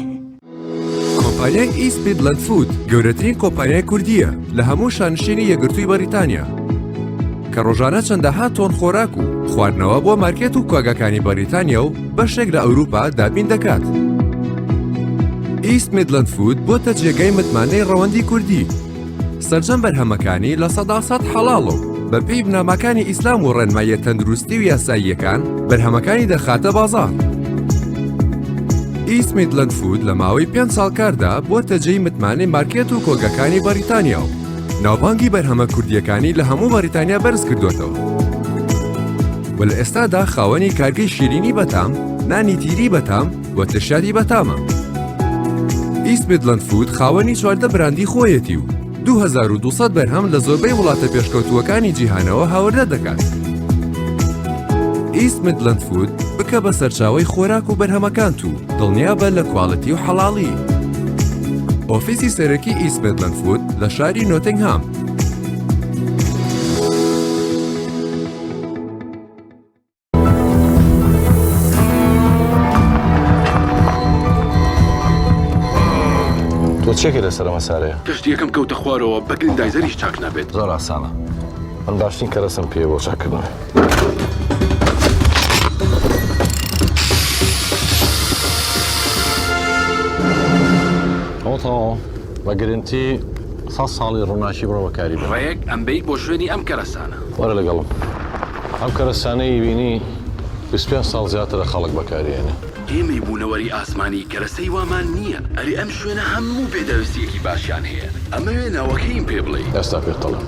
کۆمپانیای ئیست میدلەند فود گەورەترین کۆمپانیای کوردییە لە هەموو شانشینی یەکگرتووی بەریتانیا کە ڕۆژانە چەندەها تۆن خۆراک و خواردنەوە بۆ مارکێت و کۆگاکانی بەریتانیا و بەشێک لە ئەوروپا دابین دەکات. ئیست میدلەند فود بۆتە جێگای متمانەی ڕەوەندی کوردی. سەرجەم بەرهەمەکانی 100% حەڵاڵە و بەپێی بنەماکانی ئیسلام و ڕێنماییە تەندروستی و یاساییەکان بەرهەمەکانی دەخاتە بازاڕ. ئیست میدلەند فود لە ماوەی پێنج ساڵ کاردا بۆتە جێی متمانەی مارکێت و کۆگەکانی بەریتانیا و ناوبانگی بەرهەمە کوردییەکانی لە هەموو بەریتانیا بەرز کردووەتەوە و لە ئێستادا خاوەنی کارگەی شیرینی بەتام، نانی تیری بەتام و ترشیاتی بەتامە. ئیست میدلەند فود خاوەنی 14 براندی خۆیەتی و 2200 بەرهەم لە زۆربەی وڵاتە پێشکەوتووەکانی جیهانەوە هاوردە دەکات. ئیست میدلەند فود بکە بە سەرچاوەی خۆراک و بەرهەمەکانت و دڵنیابە لە کواڵیتی و حەڵاڵی. ئۆفیسی سەرەکی ئیست میدلەند فود لە شاری نۆتنگهام. تۆ چێکە لەسەر ئەمە سارەیە؟ کەشتیەکەم کەوتە خوارەوە بە گرندایزەریش چاک نابێت. زۆر ئاسانە من باشترین کەرەسەم پێیە بۆ چاککردنەوەی. ئەوە تەواوە بە گرنتی سەد ساڵی ڕووناکی بڕۆ بەکاری بێنە. ڕێک ئەمبەی بۆ شوێنی ئەم کەرەسانە. وەرە لەگەڵم. ئەم کەرەسانەی بینی 25 ساڵ زیاترە خەڵک بەکاری ئێنێ. ئێمەی بوونەوەری ئاسمانی کەرەسەی وامان نییە. ئەرێ ئەم شوێنە هەموو پێداویستییەکی باشیان هەیە. ئەمەوێ ناوەکەیم پێ بڵێی. ئێستا پێت دەڵێم.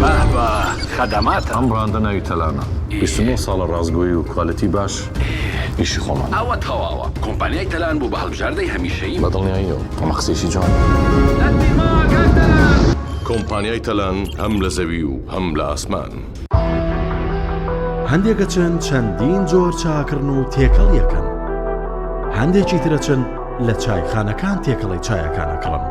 بەه بە خەدەماتە. ئەم بڕاندە ناوی تەلانە. 29 ساڵە ڕاستگۆیی و quality باش ئیشی خۆمانە. ئەوە تەواوە. کۆمپانیای تەلان بوو بە هەڵبژاردەی هەمیشەییم. بە دڵنیاییەوە ئەمە قسەیەکی جوانە. دەستی ماوە کاک تەلان. کۆمپانیای تەلان هەم لە زەوی و هەم لە ئاسمان. هەندێک ئەچن چەندین جۆر چا ئەکڕن و تێکەڵی ئەکەن، هەندێکی تر ئەچن لە چایخانەکان تێکەڵەی چایەکان ئەکڕن.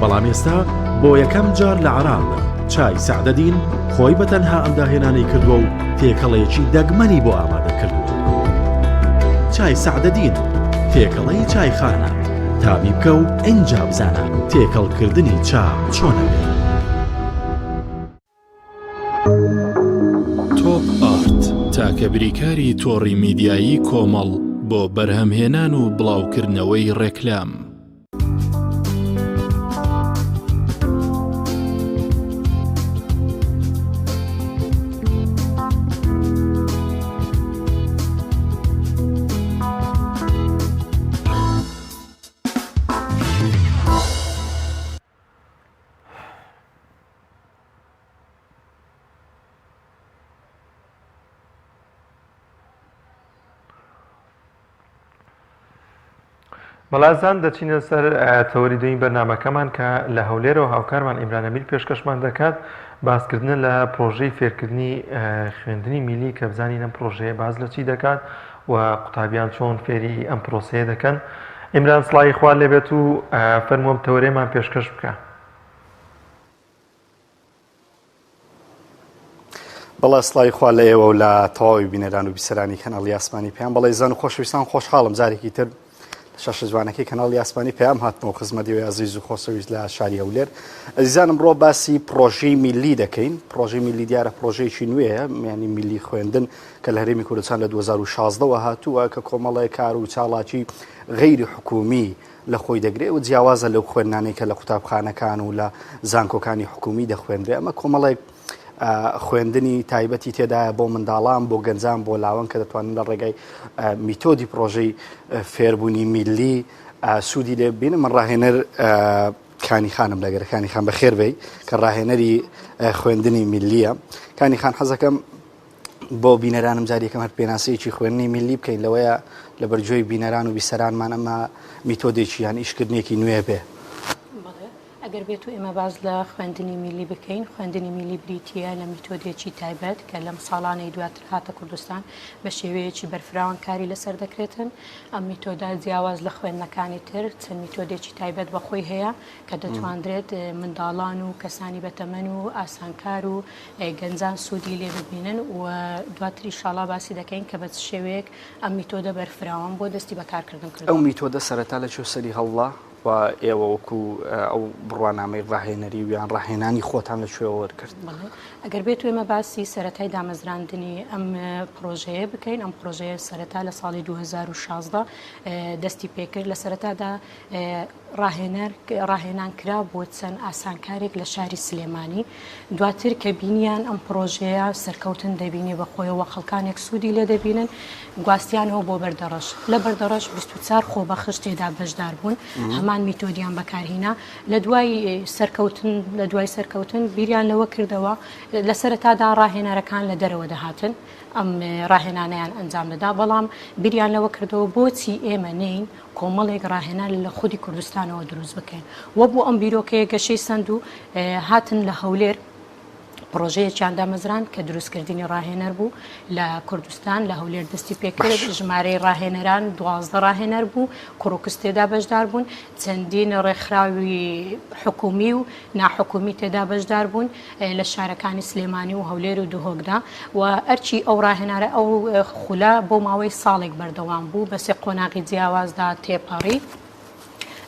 بەڵام ئێستا بۆ یەکەم جار لە عێراقدا چای سەعدەدین خۆی بە تەنها ئەم داهێنانەی کردووە و تێکەڵەیەکی دەگمەنی بۆ ئامادە کردووە. چای سەعدەدین تێکەڵەی چایخانە، تامی بکە و ئینجا بزانە تێکەڵکردنی چا چۆنە بێت. تۆپ ئارت تاکە بریکاری تۆڕی میدیایی کۆمەڵ بۆ بەرهەمهێنان و بڵاوکردنەوەی ڕێکلام. بەڵازان دەچینە سەر تەوەری دومی بەرنمەکەمان کە لە هەولێرەوە هاوکارمان ئیمران ئەمیر پێشکەشمان دەکات باسکردنە لە پرۆژەی فێرکردنی خوێندنی میلی کە بزانین ئەم پرۆژەیە باز لە چی دەکات و قوتابیان چۆن فێری ئەم پرۆسەیە دەکەن ئیمران سڵاوی خوا لێبێت و فەرمووم تەوەرێمان پێشکەش بکە. بەڵێ سڵاوی خوا لە ئێوە و لە تەواوی بینەران و بیسەرانی کەناڵی ئاسمانی پەیام بەڵێ زان و خۆشەویستان خۆشحاڵم جارێکی تر لە شاشە جوانەکەی کەناڵی ئاسمانی پەیام هاتمەوە خزمەتی ئێوەی ئازیز و خۆشەویست لە شاری هەولێر ئەزیزانم ئەمڕۆ باسی پڕۆژەی میللی دەکەین پڕۆژەی میللی دیارە پڕۆژەیەکی نوێیە یانی میللی خوێندن کە لە هەرێمی کوردستان لە 2016 وە هاتووە کە کۆمەڵێک کار و چاڵاکی غەیری حکومی لە خۆی دەگرێ و جیاوازە لەو خوێندنانەی کە لە قوتابخانەکان و لە زانکۆکانی حکومی دەخوێنرێ ئەمە کۆمەڵێک خوێندنی تایبەتی تێدایە بۆ منداڵان بۆ گەنجان بۆ لاوان کە دەتوانن لە ڕێگای میتۆدی پرۆژەی فێربوونی میللی سوودی لێ ببینن من ڕاهێنەر کانی خانم لەگەرە کانی خان بەخێر بێی کە ڕاهێنەری خوێندنی میللیە کانی خان حەزەکەم بۆ بینەرانم جاری یەکەم هەر پێناسەیەکی خوێندنی میللی بکەین لەوەیە لەبەر گوێی بینەران و بیسەرانمان ئەمە میتۆدێکی یان ئیشکردنێکی نوێ بێ. ئەگەر بێت و ئێمە باس لە خوێندنی میللی بکەین، خوێندنی میللی بریتییە لە میتۆدێکی تایبەت کە لەم ساڵانەی دواتر هاتە کوردستان بە شێوەیەکی بەرفراوان کاری لەسەر دەکرێتن. ئەم میتۆدە جیاواز لە خوێندنەکانی تر چەند میتۆدێکی تایبەت بە خۆی هەیە کە دەتواندرێت منداڵان و کەسانی بەتەمەن و ئاسانکار و گەنجان سوودی لێ ببینن و دواتر ئیشاڵا باسی دەکەین کە بە چ شێوەیەک ئەم میتۆدە بەرفراوان بووە دەستی بە کارکردن کردووە. ئەو میتۆدە سەرەتا لە کوێ سەری هەڵدا و ئێوە وەکو ئەو بڕوانامەی ڕاهێنەری و یان ڕاهێنانی خۆتان لە کوێوە وەرگرت؟ بەڵێ ئەگەر بێت و ئێمە باسی سەرەتای دامەزراندنی ئەم پڕۆژەیە بکەین، ئەم پڕۆژەیە سەرەتا لە ساڵی 2016 دەستی پێکرد، لە سەرەتادا ڕاهێنەر ڕاهێنان کرا بۆ چەند ئاسانکارێک لە شاری سلێمانی دواتر کە بینیان ئەم پڕۆژەیە سەرکەوتن دەبینێ بە خۆیەوە خەڵکانێک سوودی لێ دەبینن گواستیانەوە بۆ بەردەڕەش لە بەردەڕەش 24 خۆبەخش تێدا بەشدار بوون هەمان میتۆدیان بەکارهینا لە دوای سەرکەوتن لە دوای سەرکەوتن بیریان لەوە کردەوە لە سەرەتادا ڕاهێنەرەکان لە دەرەوە دەهاتن ئەم ڕاهێنانیان ئەنجام دەدا بەڵام بیریان لەوە کردەوە بۆچی ئێمە نین کۆمەڵێک ڕاهێنان لە خودی کوردستانەوە دروست بکەین و بۆ ئەم بیرۆکەیە گەشەی سەند و هاتن لە هەولێر پرۆژەیەکیان دامەزراند کە دروستکردنی ڕاهێنەر بوو لە کوردستان لە هەولێر دەستی پێکرد ژمارەی ڕاهێنەران دوازدە ڕاهێنەر بوو کوڕ و کچ تێدا بەشدار بوون چەندین ڕێکخراوی حکومی و ناحکومی تێدا بەشدار بوون لە شارەکانی سلێمانی و هەولێر و دهۆکدا و ئەرکی ئەو ڕاهێنارە ئەو خولە بۆ ماوەی ساڵێک بەردەوام بوو بە سێ قۆناغی جیاوازدا تێپەڕی.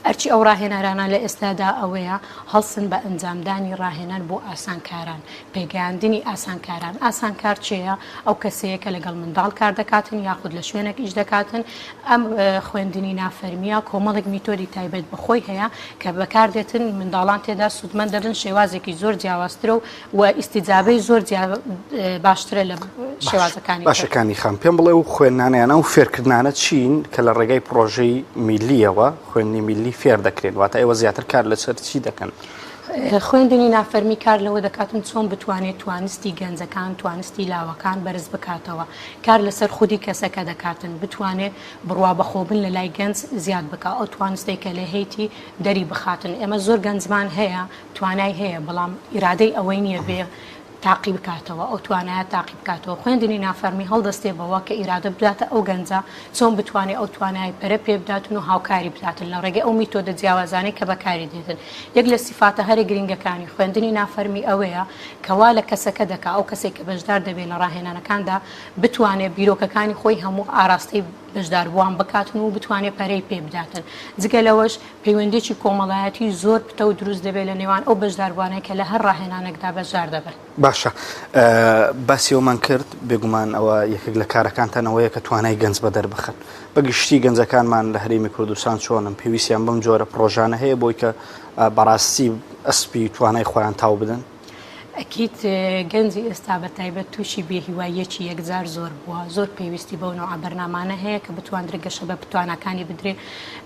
ئەرکی ئەو ڕاهێنەرانە لە ئێستادا ئەوەیە هەڵسن بە ئەنجامدانی ڕاهێنان بۆ ئاسانکاران، پێگەیاندنی ئاسانکاران. ئاسانکار کێیە؟ ئەو کەسەیە کە لەگەڵ منداڵ کار دەکاتن یاخود لە شوێنێک ئیش دەکاتن. ئەم خوێندنی نافەرمییە کۆمەڵێک میتۆدی تایبەت بە خۆی هەیە کە بەکاردێتن، منداڵان تێدا سوودمەند دەبن، شێوازێکی زۆر جیاوازترە و و ئیستیجابەی زۆر باشترە لە شێوازەکانی تر. باشە کانی خان پێم بڵێ ئەو خوێندنانە یان ئەو فێرکردنانە چین کە لە ڕێگای پڕۆژەی میللیەوە خوێندنی میللی فێر دەکرێن واتە ئێوە زیاتر کار لەسەر چی دەکەن؟ خوێندنی نافەرمی کار لەوە دەکاتن چۆن بتوانێت توانستی گەنجەکان، توانستی لاوەکان بەرز بکاتەوە. کار لەسەر خودی کەسەکە دەکاتن، بتوانێت بڕوا بەخۆبن لە لای گەنج زیاد بکا، ئەو توانستەی کە لە هەیتی دەری بخاتن. ئێمە زۆر گەنجمان هەیە توانای هەیە، بەڵام ئیرادەی ئەوەی نییە بێ تاقی بکاتەوە، ئەو توانایە تاقی بکاتەوە. خوێندنی نافەرمی هەڵدەستێ بەوە کە ئیرادە بداتە ئەو گەنجە چۆن بتوانێ ئەو توانای پەرە پێ بداتن و هاوکاری بداتن لە ڕێگەی ئەو میتۆدە جیاوازانەی کە بەکاری دێتن. یەک لە سیفاتە هەرە گرینگەکانی خوێندنی نافەرمی ئەوەیە کە وا لە کەسەکە دەکا، ئەو کەسەی کە بەشدار دەبێ لە ڕاهێنانەکاندا بتوانێ بیرۆکەکانی خۆی هەموو ئاراستەی بەشداربووان بکاتن و بتوانێ پەرەی پێ بداتن. جگە لەوەش پەیوەندییەکی کۆمەڵایەتی زۆر پتەو دروست دەبێت لە نێوان ئەو بەشداربووانەی کە لە هەر ڕاهێنانێکدا بەشدار دەبن. باشە باسی ئەومان کرد، بێگومان ئەوە یەکێک لە کارەکانتان ئەوەیە کە توانای گەنج بەدەر بخەن. بە گشتی گەنجەکانمان لە هەرێمی کوردستان چۆنن؟ پێویستیان بەم جۆرە پڕۆژانە هەیە بۆی کە بەڕاستی ئەسپی توانای خۆیان تاو بدەن؟ ئەکید گەنجی ئێستا بە تایبەت تووشی بێهیواییەکی یەکجار زۆر بووە، زۆر پێویستی بەو نەوعە بەرنامانە هەیە کە بتواندرێت گەشە بە تواناکانی بدرێ.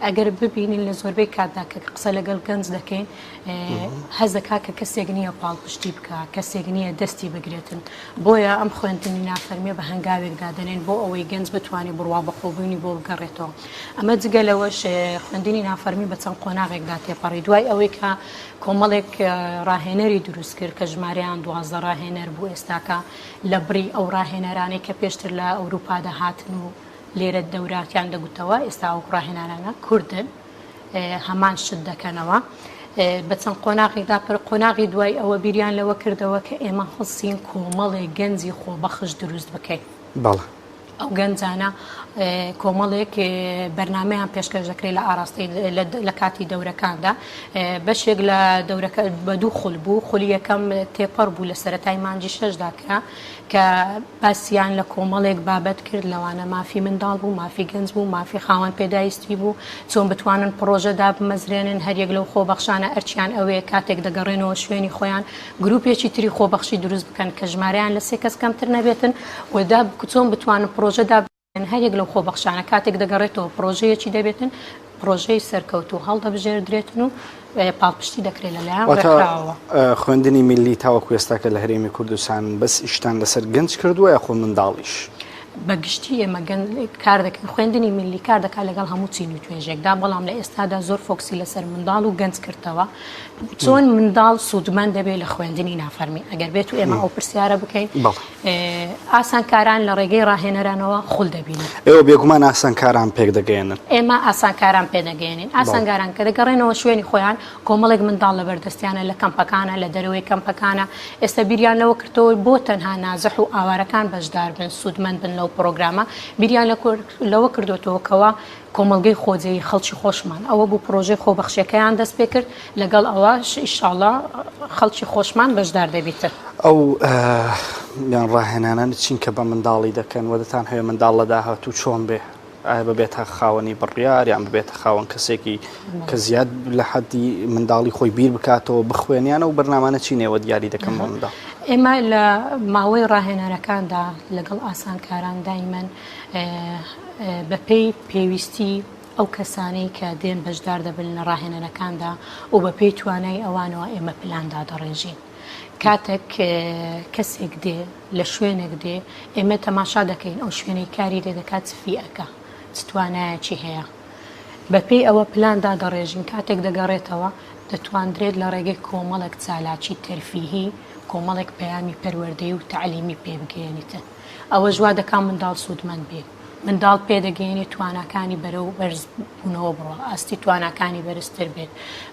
ئەگەر ببینین لە زۆربەی کاتدا کە قسە لەگەڵ گەنج دەکەین هەست دەکات کە کەسێک نییە پاڵپشتی بکا، کەسێک نییە دەستی بگرێتن. بۆیە ئەم خوێندنی نافەرمییە بە هەنگاوێک دادەنێن بۆ ئەوەی گەنج بتوانێت بڕوا بەخۆبوونی بۆ بگەڕێتەوە. ئەمە جگە لەوەش خوێندنی نافەرمی بە چەند قۆناغێکدا تێپەڕی. دوای ئەوەی کە کۆمەڵێک ڕاهێنەری دروست کرد کە ژمارەیان 12 ڕاهێنەر بوو ئێستاکە لە بڕی ئەو ڕاهێنەرانەی کە پێشتر لە ئەوروپا دەهاتن و لێرە دەوراتیان دەگوتەوە ئێستا ئەو ڕاهێنانانە کوردن هەمان شت دەکەنەوە. بە چەند قۆناغێکدا پر قۆناغی دوای ئەوە بیریان لەوە کردەوە کە ئێمە هەڵسین کۆمەڵێک گەنجی خۆبەخش دروست بکەین. بەڵێ. ئەو گەنجانە کۆمەڵێک بەرنامەیان پێشکەش دەکرێت لە ئاراستەی لە کاتی دەورەکاندا بەشێک لە دەورەکە بە دوو خول بوو خولی یەکەم تێپەڕ بوو لە سەرەتای مانگی شەشدا کرا کە باسیان لە کۆمەڵێک بابەت کرد لەوانە مافی منداڵ بوو مافی گەنج بوو مافی خاوەن پێداویستی بوو چۆن بتوانن پڕۆژە دابمەزرێنن هەریەک لەو خۆبەخشانە ئەرچیان ئەوەیە کاتێک دەگەڕێنەوە شوێنی خۆیان گروپێکی تری خۆبەخشی دروست بکەن کە ژمارەیان لە سێ کەس کەمتر نەبێتن و دا چۆن بتوانن پڕۆژە دابنێن هەر یەک لەو خۆبەخشانە کاتێک دەگەڕێتەوە پڕۆژەیەکی دەبێتن پڕۆژەی سەرکەوتوو هەڵدەبژێردرێتن و پاڵپشتی دەکرێت لەلایەن ڕێکخراوەوە. خوێندنی میللی تاوەکو ئێستاکە لە هەرێمی کوردستان بەس ئیشتان لەسەر گەنج کردووە یاخۆ منداڵیش؟ بە گشتی ئێمە کار دەکەین خوێندنی میللی کار دەکات لەگەڵ هەموو چین و توێژێکدا بەڵام لە ئێستادا زۆر فۆکسی لەسەر منداڵ و گەنج کردەوە چۆن منداڵ سوودمەند دەبێت لە خوێندنی نافەرمی ئەگەر بێت و ئێمە ئەو پرسیارە بکەین ئاسانکاران لە ڕێگەی ڕاهێنەرانەوە خول دەبینن. ئێوە بێگومان ئاسانکاران پێک دەگەیەنن. ئێمە ئاسانکاران پێدەگەیەنین. ئاسانکاران کە دەگەڕێنەوە شوێنی خۆیان کۆمەڵێک منداڵ لەبەردەستیانە لە کەمپەکانە لە دەرەوەی کەمپەکانە ئێستا بیریان لەوە کردەوە بۆ تەنها نازح و ئاوارەکان بەشدار بن سوودمەند بن لەو پرۆگرامە بیریان لەوە کردوێتەوە کەوا کۆمەڵگەی خۆجێی خەڵکی خۆشمان ئەوە بوو پرۆژەی خۆبەخشیەکەیان دەست پێکرد لەگەڵ ئەوەش ئیشاڵا خەڵکی خۆشمان بەشدار دەبیتن. ئەو یان ڕاهێنانە چین کە بە منداڵی دەکەن و دەتانهەوێ منداڵ لە داهاتوو چۆن بێ؟ ئایا ببێتە خاوەنی بڕیار یان ببێتە خاوەن کەسێکی کە زیاد لە حەدی منداڵی خۆی بیر بکاتەوە بخوێنێ یان ئەو بەرنامانە چین ئێوە دیاری دەکەن بۆ منداڵ؟ ئێمە لە ماوەی ڕاهێنانەکاندا لەگەڵ ئاسانکاران دایمەن بەپێی پێویستی ئەو کەسانەی کە دێن بەشدار دەبن لە ڕاهێنەرەکاندا و بەپێی توانای ئەوانەوە ئێمە پلان دادەڕێژین. کاتێک کەسێک دێ لە شوێنێک دێ ئێمە تەماشا دەکەین ئەو شوێنەی کاری لێ دەکات چ فیئەکە چ توانایەکی هەیە بەپێی ئەوە پلان دادەڕێژین کاتێک دەگەڕێتەوە دەتواندرێت لە ڕێگەی کۆمەڵێک چالاکی تەرفیهی کۆمەڵێک پەیامی پەروەردەیی و تەعلیمی پێ بگەیەنیتن. ئەوەش وا دەکا منداڵ سوودمەند بێ. منداڵ پێدەگەیەنێ تواناکانی بەرەو بەرز بوونەوە بڕوا، ئاستی تواناکانی بەرزتر بێت.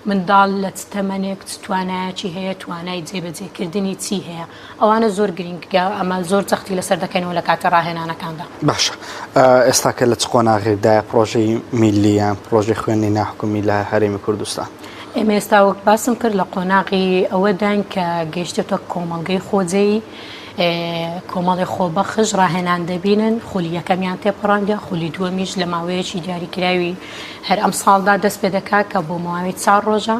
منداڵ لە چ تەمەنێک چ توانایەکی هەیە، توانای جێبەجێکردنی چی هەیە. ئەوانە زۆر گرینگە، ئەمە زۆر جەختی لەسەر دەکەینەوە لە کاتی ڕاهێنانەکاندا. باشە ئێستاکە لە چ قۆناغێکدایە پڕۆژەی میللی یان پڕۆژەی خوێندنی ناحکومی لە هەرێمی کوردستان؟ ئێمە ئێستا وەک باسم کرد لە قۆناغی ئەوەداین کە گەیشتێتە کۆمەڵگەی خۆجێی، کۆمەڵی خۆبەخش ڕاهێنان دەبینن، خولی یەکەمیان تێپەڕاندیە، خولی دووەمیش لە ماوەیەکی دیاریکراوی هەر ئەمساڵدا دەست پێ دەکات کە بۆ ماوەی چار ڕۆژە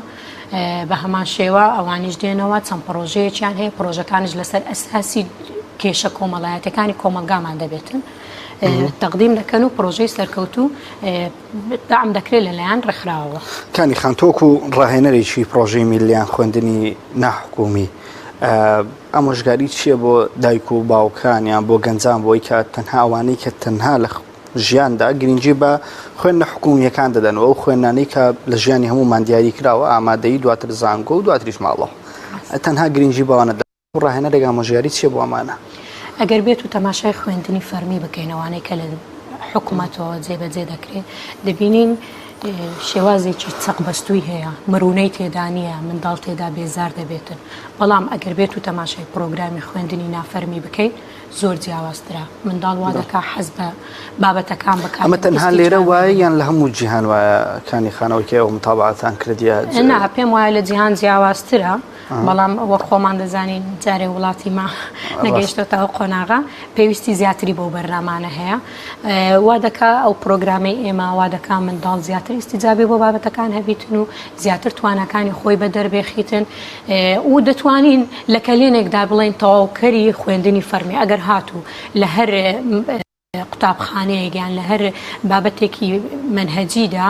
بە هەمان شێوە ئەوانیش دێنەوە چەند پڕۆژەیەکیان هەیە پڕۆژەکانیش لەسەر ئەساسی کێشە کۆمەڵایەتەکانی کۆمەڵگامان دەبێتن. تەقدیم دەکەن و پرۆژەی سەرکەوتوو دەعم دەکرێت لەلایەن ڕێکخراوەوە. کانی خان تۆ وەکو ڕاهێنەرێکی پرۆژەی میللیان خوێندنی ناحکومی ئامۆژگاری چییە بۆ دایک و باوکان یان بۆ گەنجان بۆی کە تەنها ئەوانەی کە تەنها لە ژیاندا گرنگی بە خوێندنە حکومییەکان دەدەن و ئەو خوێندنانەی کە لە ژیانی هەموومان دیاری کراوە ئامادەیی دواتر زانکۆ و دواتریش ماڵەوە تەنها گرنگی بەوانە ڕاهێنەرێک ئامۆژگاری چیە بۆ ئەمانە؟ ئەگەر بێت و تەماشای خوێندنی فەرمی بکەین ئەوانەی کە لە حکومەتەوە جێبەجێ دەکرێت دەبینین شێوازێکی چەق بەستووی هەیە مرونەی تێدا نییە منداڵ تێدا بێزار دەبێتن بەڵام ئەگەر بێت و تەماشای پرۆگرامی خوێندنی نافەرمی بکەین زۆر جیاوازترە منداڵ وا دەکا حەز بە بابەتەکان بکات ئەمە تەنها لێرە وایە یان لە هەموو جیهان وایە کانی خانەوەی کە ئێوە متابعەتان کردیە نا پێم وایە لە جیهان جیاوازترە بەڵام وەک خۆمان دەزانین جارێ وڵاتی ما نەگەیشتۆتە ئەو قۆناغە پێویستی زیاتری بۆ بەرنامانە هەیە وا دەکا ئەو پرۆگرامەی ئێمە وا دەکا منداڵ زیاتر ئیستیجابێ بۆ بابەتەکان هەبیتن و زیاتر تواناکانی خۆی بە دەربێخیتن و دەتوانین لە کەلێنێکدا بڵێن تەواوکەری خوێندنی فەرمی ئەگەر هاتوو لە هەر قوتابخانەیەک یان لە هەر بابەتێکی مەنهەجیدا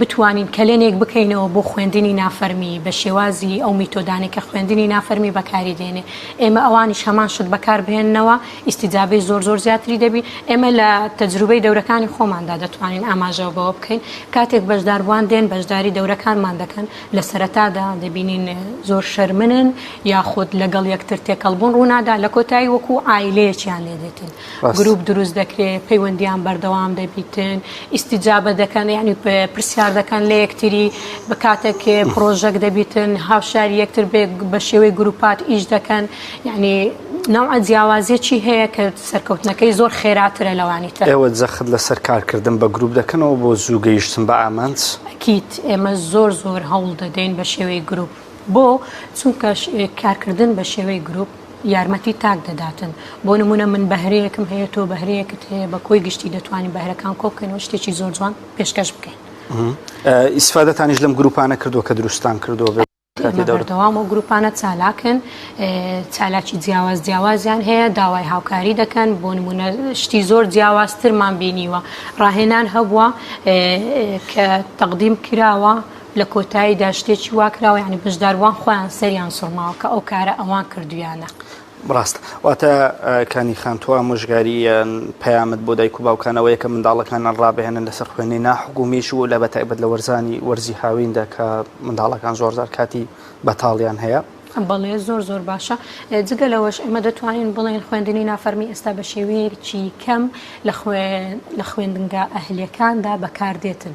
بتوانین کەلێنێک بکەینەوە بۆ خوێندنی نافەرمی بە شێوازی ئەو میتۆدانەی کە خوێندنی نافەرمی بەکاری دێنێ ئێمە ئەوانیش هەمان شت بەکار بهێننەوە ئیستیجابەی زۆر زۆر زیاتری دەبی ئێمە لە تەجروبەی دەورەکانی خۆماندا دەتوانین ئاماژە بەوە بکەین کاتێک بەشداربووان دێن بەشداری دەورەکانمان دەکەن لە سەرەتادا دەبینین زۆر شەرمنن یاخود لەگەڵ یەکتر تێکەڵبوون ڕوونادا لە کۆتایی وەکو عایلەیەکیان لێ دێتن گروپ دروست دەکرێ پەیوەندیان بەردەوام دەبیتن ئیستیجابە دەکەن یعنی پرسیار دەکەن لە یەکتری بە کاتێک پرۆژەک دەبیتن هاوشاری یەکتر بە شێوەی گروپات ئیش دەکەن یعنی نەوعە جیاوازیەکی هەیە کە سەرکەوتنەکەی زۆر خێراترە لەوانی تر. ئێوە جەخت لەسەر کارکردن بە گروپ دەکەنەوە بۆ زوو گەیشتن بە ئامانج؟ ئەکید ئێمە زۆر زۆر هەوڵ دەدەین بە شێوەی گروپ بۆ؟ چونکە کارکردن بە شێوەی گروپ یارمەتی تاک دەداتن بۆ نمونە من بەهرەیەکم هەیە تۆ بەهرەیەکت هەیە بە کۆی گشتی دەتوانین بەهرەکان کۆ بکەینەوە شتێکی زۆر جوان پێشکەش بکەین. ئیسفادەتانیش لەم گروپانە کردووە کە دروستتان کردووە بێ ئێمە بەردەوام ئەو گروپانە چالاکن چالاکی جیاواز جیاوازیان هەیە داوای هاوکاری دەکەن بۆ نمونە شتی زۆر جیاوازترمان بینیوە ڕاهێنان هەبووە کە تەقدیم کراوە لە کۆتاییدا شتێکی وا کراوە یعنی بەشداربووان خۆیان سەریان سوڕماوە کە ئەو کارە ئەوان کردویانە. ڕاستە واتە کانی خان تۆ ئامۆژگاری یان پەیامت بۆ دایک و باوکان ئەوەیە کە منداڵەکانیان ڕابهێنن لەسەر خوێندنی ناحکومیش و لە بەتایبەت لە وەرزانی وەرزی هاویندا کە منداڵەکان زۆرجار کاتی بەتاڵیان هەیە. بەڵێ زۆر زۆر باشە جگە لەوەش ئێمە دەتوانین بڵێن خوێندنی نافەرمی ئێستا بە شێوەیەکی کەم لە خوێندنگا ئەهلیەکاندا بەکاردێتن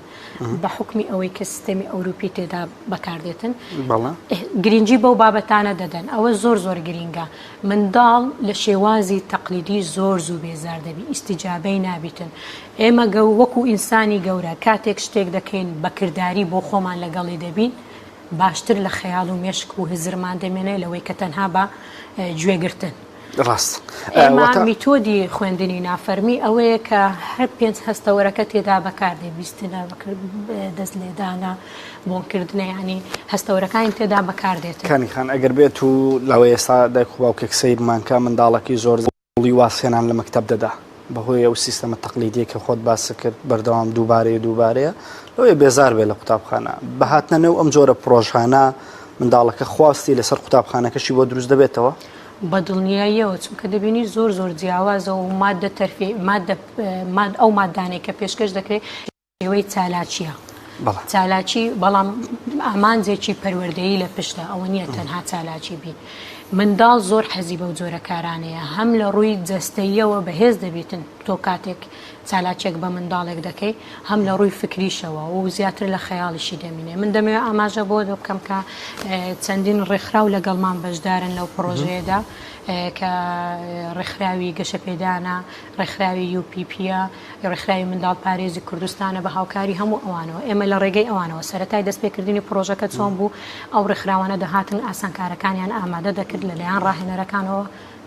بە حوکمی ئەوەی کە سیستەمی ئەوروپی تێدا بەکاردێتن گرنگی بەو بابەتانە دەدەن ئەوە زۆر زۆر گرینگە منداڵ لە شێوازی تەقلیدی زۆر زوو بێزار دەبی ئیسیجابەی نابیتن ئێمە گە وەکو ئینسانی گەورە کاتێک شتێک دەکەین بەکردداری بۆ خۆمان لەگەڵی دەبین باشتر لە خەیاڵ و مێشک و هزرمان دەمێنێ لەوەی کە تەنها بە گوێگرتن. ڕاست. ئێمە میتۆدی خوێندنی نافەرمی ئەوەیە کە هەر پێنج هەستەوەرەکە تێدا بەکاردێ، بیستنە، دەست لێدانە، بۆنکردنە، یانی هەستەوەرەکانی تێدا بەکاردێتن. کانی خان ئەگەر بێت و لەوەی ئێستا دایک و باوکێک سەیرمان کا منداڵەکەی زۆر هەوڵی وازهێنان لە مەکتەب دەدا بەهۆی ئەو سیستەمە تەقلیدیە کە خۆت باست کرد بەردەوام دووبارەیە دووبارەیە لەوەیە بێزار بێ لە قوتابخانە بە هاتنە نێو ئەم جۆرە پرۆژانە منداڵەکە خواستی لەسەر قوتابخانەکەشی بۆ دروست دەبێتەوە؟ بە دڵنیاییەوە چونکە دەبینی زۆر زۆر جیاوازە و مادە تەرفی مادە ماد ئەو مادانەی کە پێشکەش دەکرێت شێوەی چالاکییە چالاکی بەڵام ئامانجێکی پەروەردەیی لە پشتە ئەوە نییە تەنها چالاکی بی منداڵ زۆر حەزی بەو جۆرە کارانەیە هەم لە ڕووی جەستەییەوە بەهێز دەبیتن تۆ کاتێک چالاکیەک بە منداڵێک دەکەی هەم لە ڕووی فکریشەوە و زیاتر لە خەیاڵیشی دەمینێ من دەمەوێت ئاماژە بۆ بکەم کە چەندین ڕێکخراو لەگەڵمان بەشدارن لەو پڕۆژەیەدا کە ڕێکخراوی گەشەپێدانە ڕێکخراوی UPP ڕێکخراوی منداڵپارێزی کوردستانە بە هاوکاری هەموو ئەوانەوە ئێمە لە ڕێگەی ئەوانەوە سەرەتای دەستپێکردنی پڕۆژەکە چۆن بوو ئەو ڕێکخراوانە دەهاتن ئاسانکارەکانیان ئامادە دەکرد لەلایەن ڕاهێنەرەکانەوە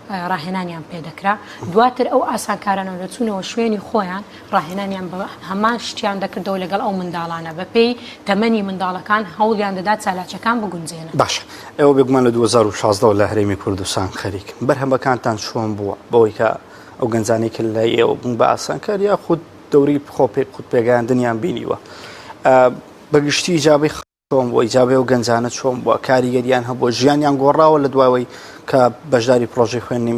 ڕاهێنانیان پێدەکرا دواتر ئەو ئاسانکارانە دەچوونەوە شوێنی خۆیان ڕاهێنانیان بە هەمان شتیان دەکردەوە لەگەڵ ئەو منداڵانە بەپێی تەمەنی منداڵەکان هەوڵیان دەدا چالاکیەکان بگونجێنن. باشە ئێوە بێگومان لە 2016 لە هەرێمی کوردستان خەریکن بەرهەمەکانتان چۆن بووە بەوەی کە. ئەو گەنجانەی کە لای ئێوە بوون بە ئاسانکار یاخود دەوری خۆ پێ خود پێگەیاندنیان بینیوە بەگشتی ئیجابەی چۆن بووە ئیجابەی ئەو گەنجانە چۆن بووە کاریگەریان هەبووە ژیانیان گۆڕاوە لە دواوەی کە بەشداری پرۆژەی خوێندنی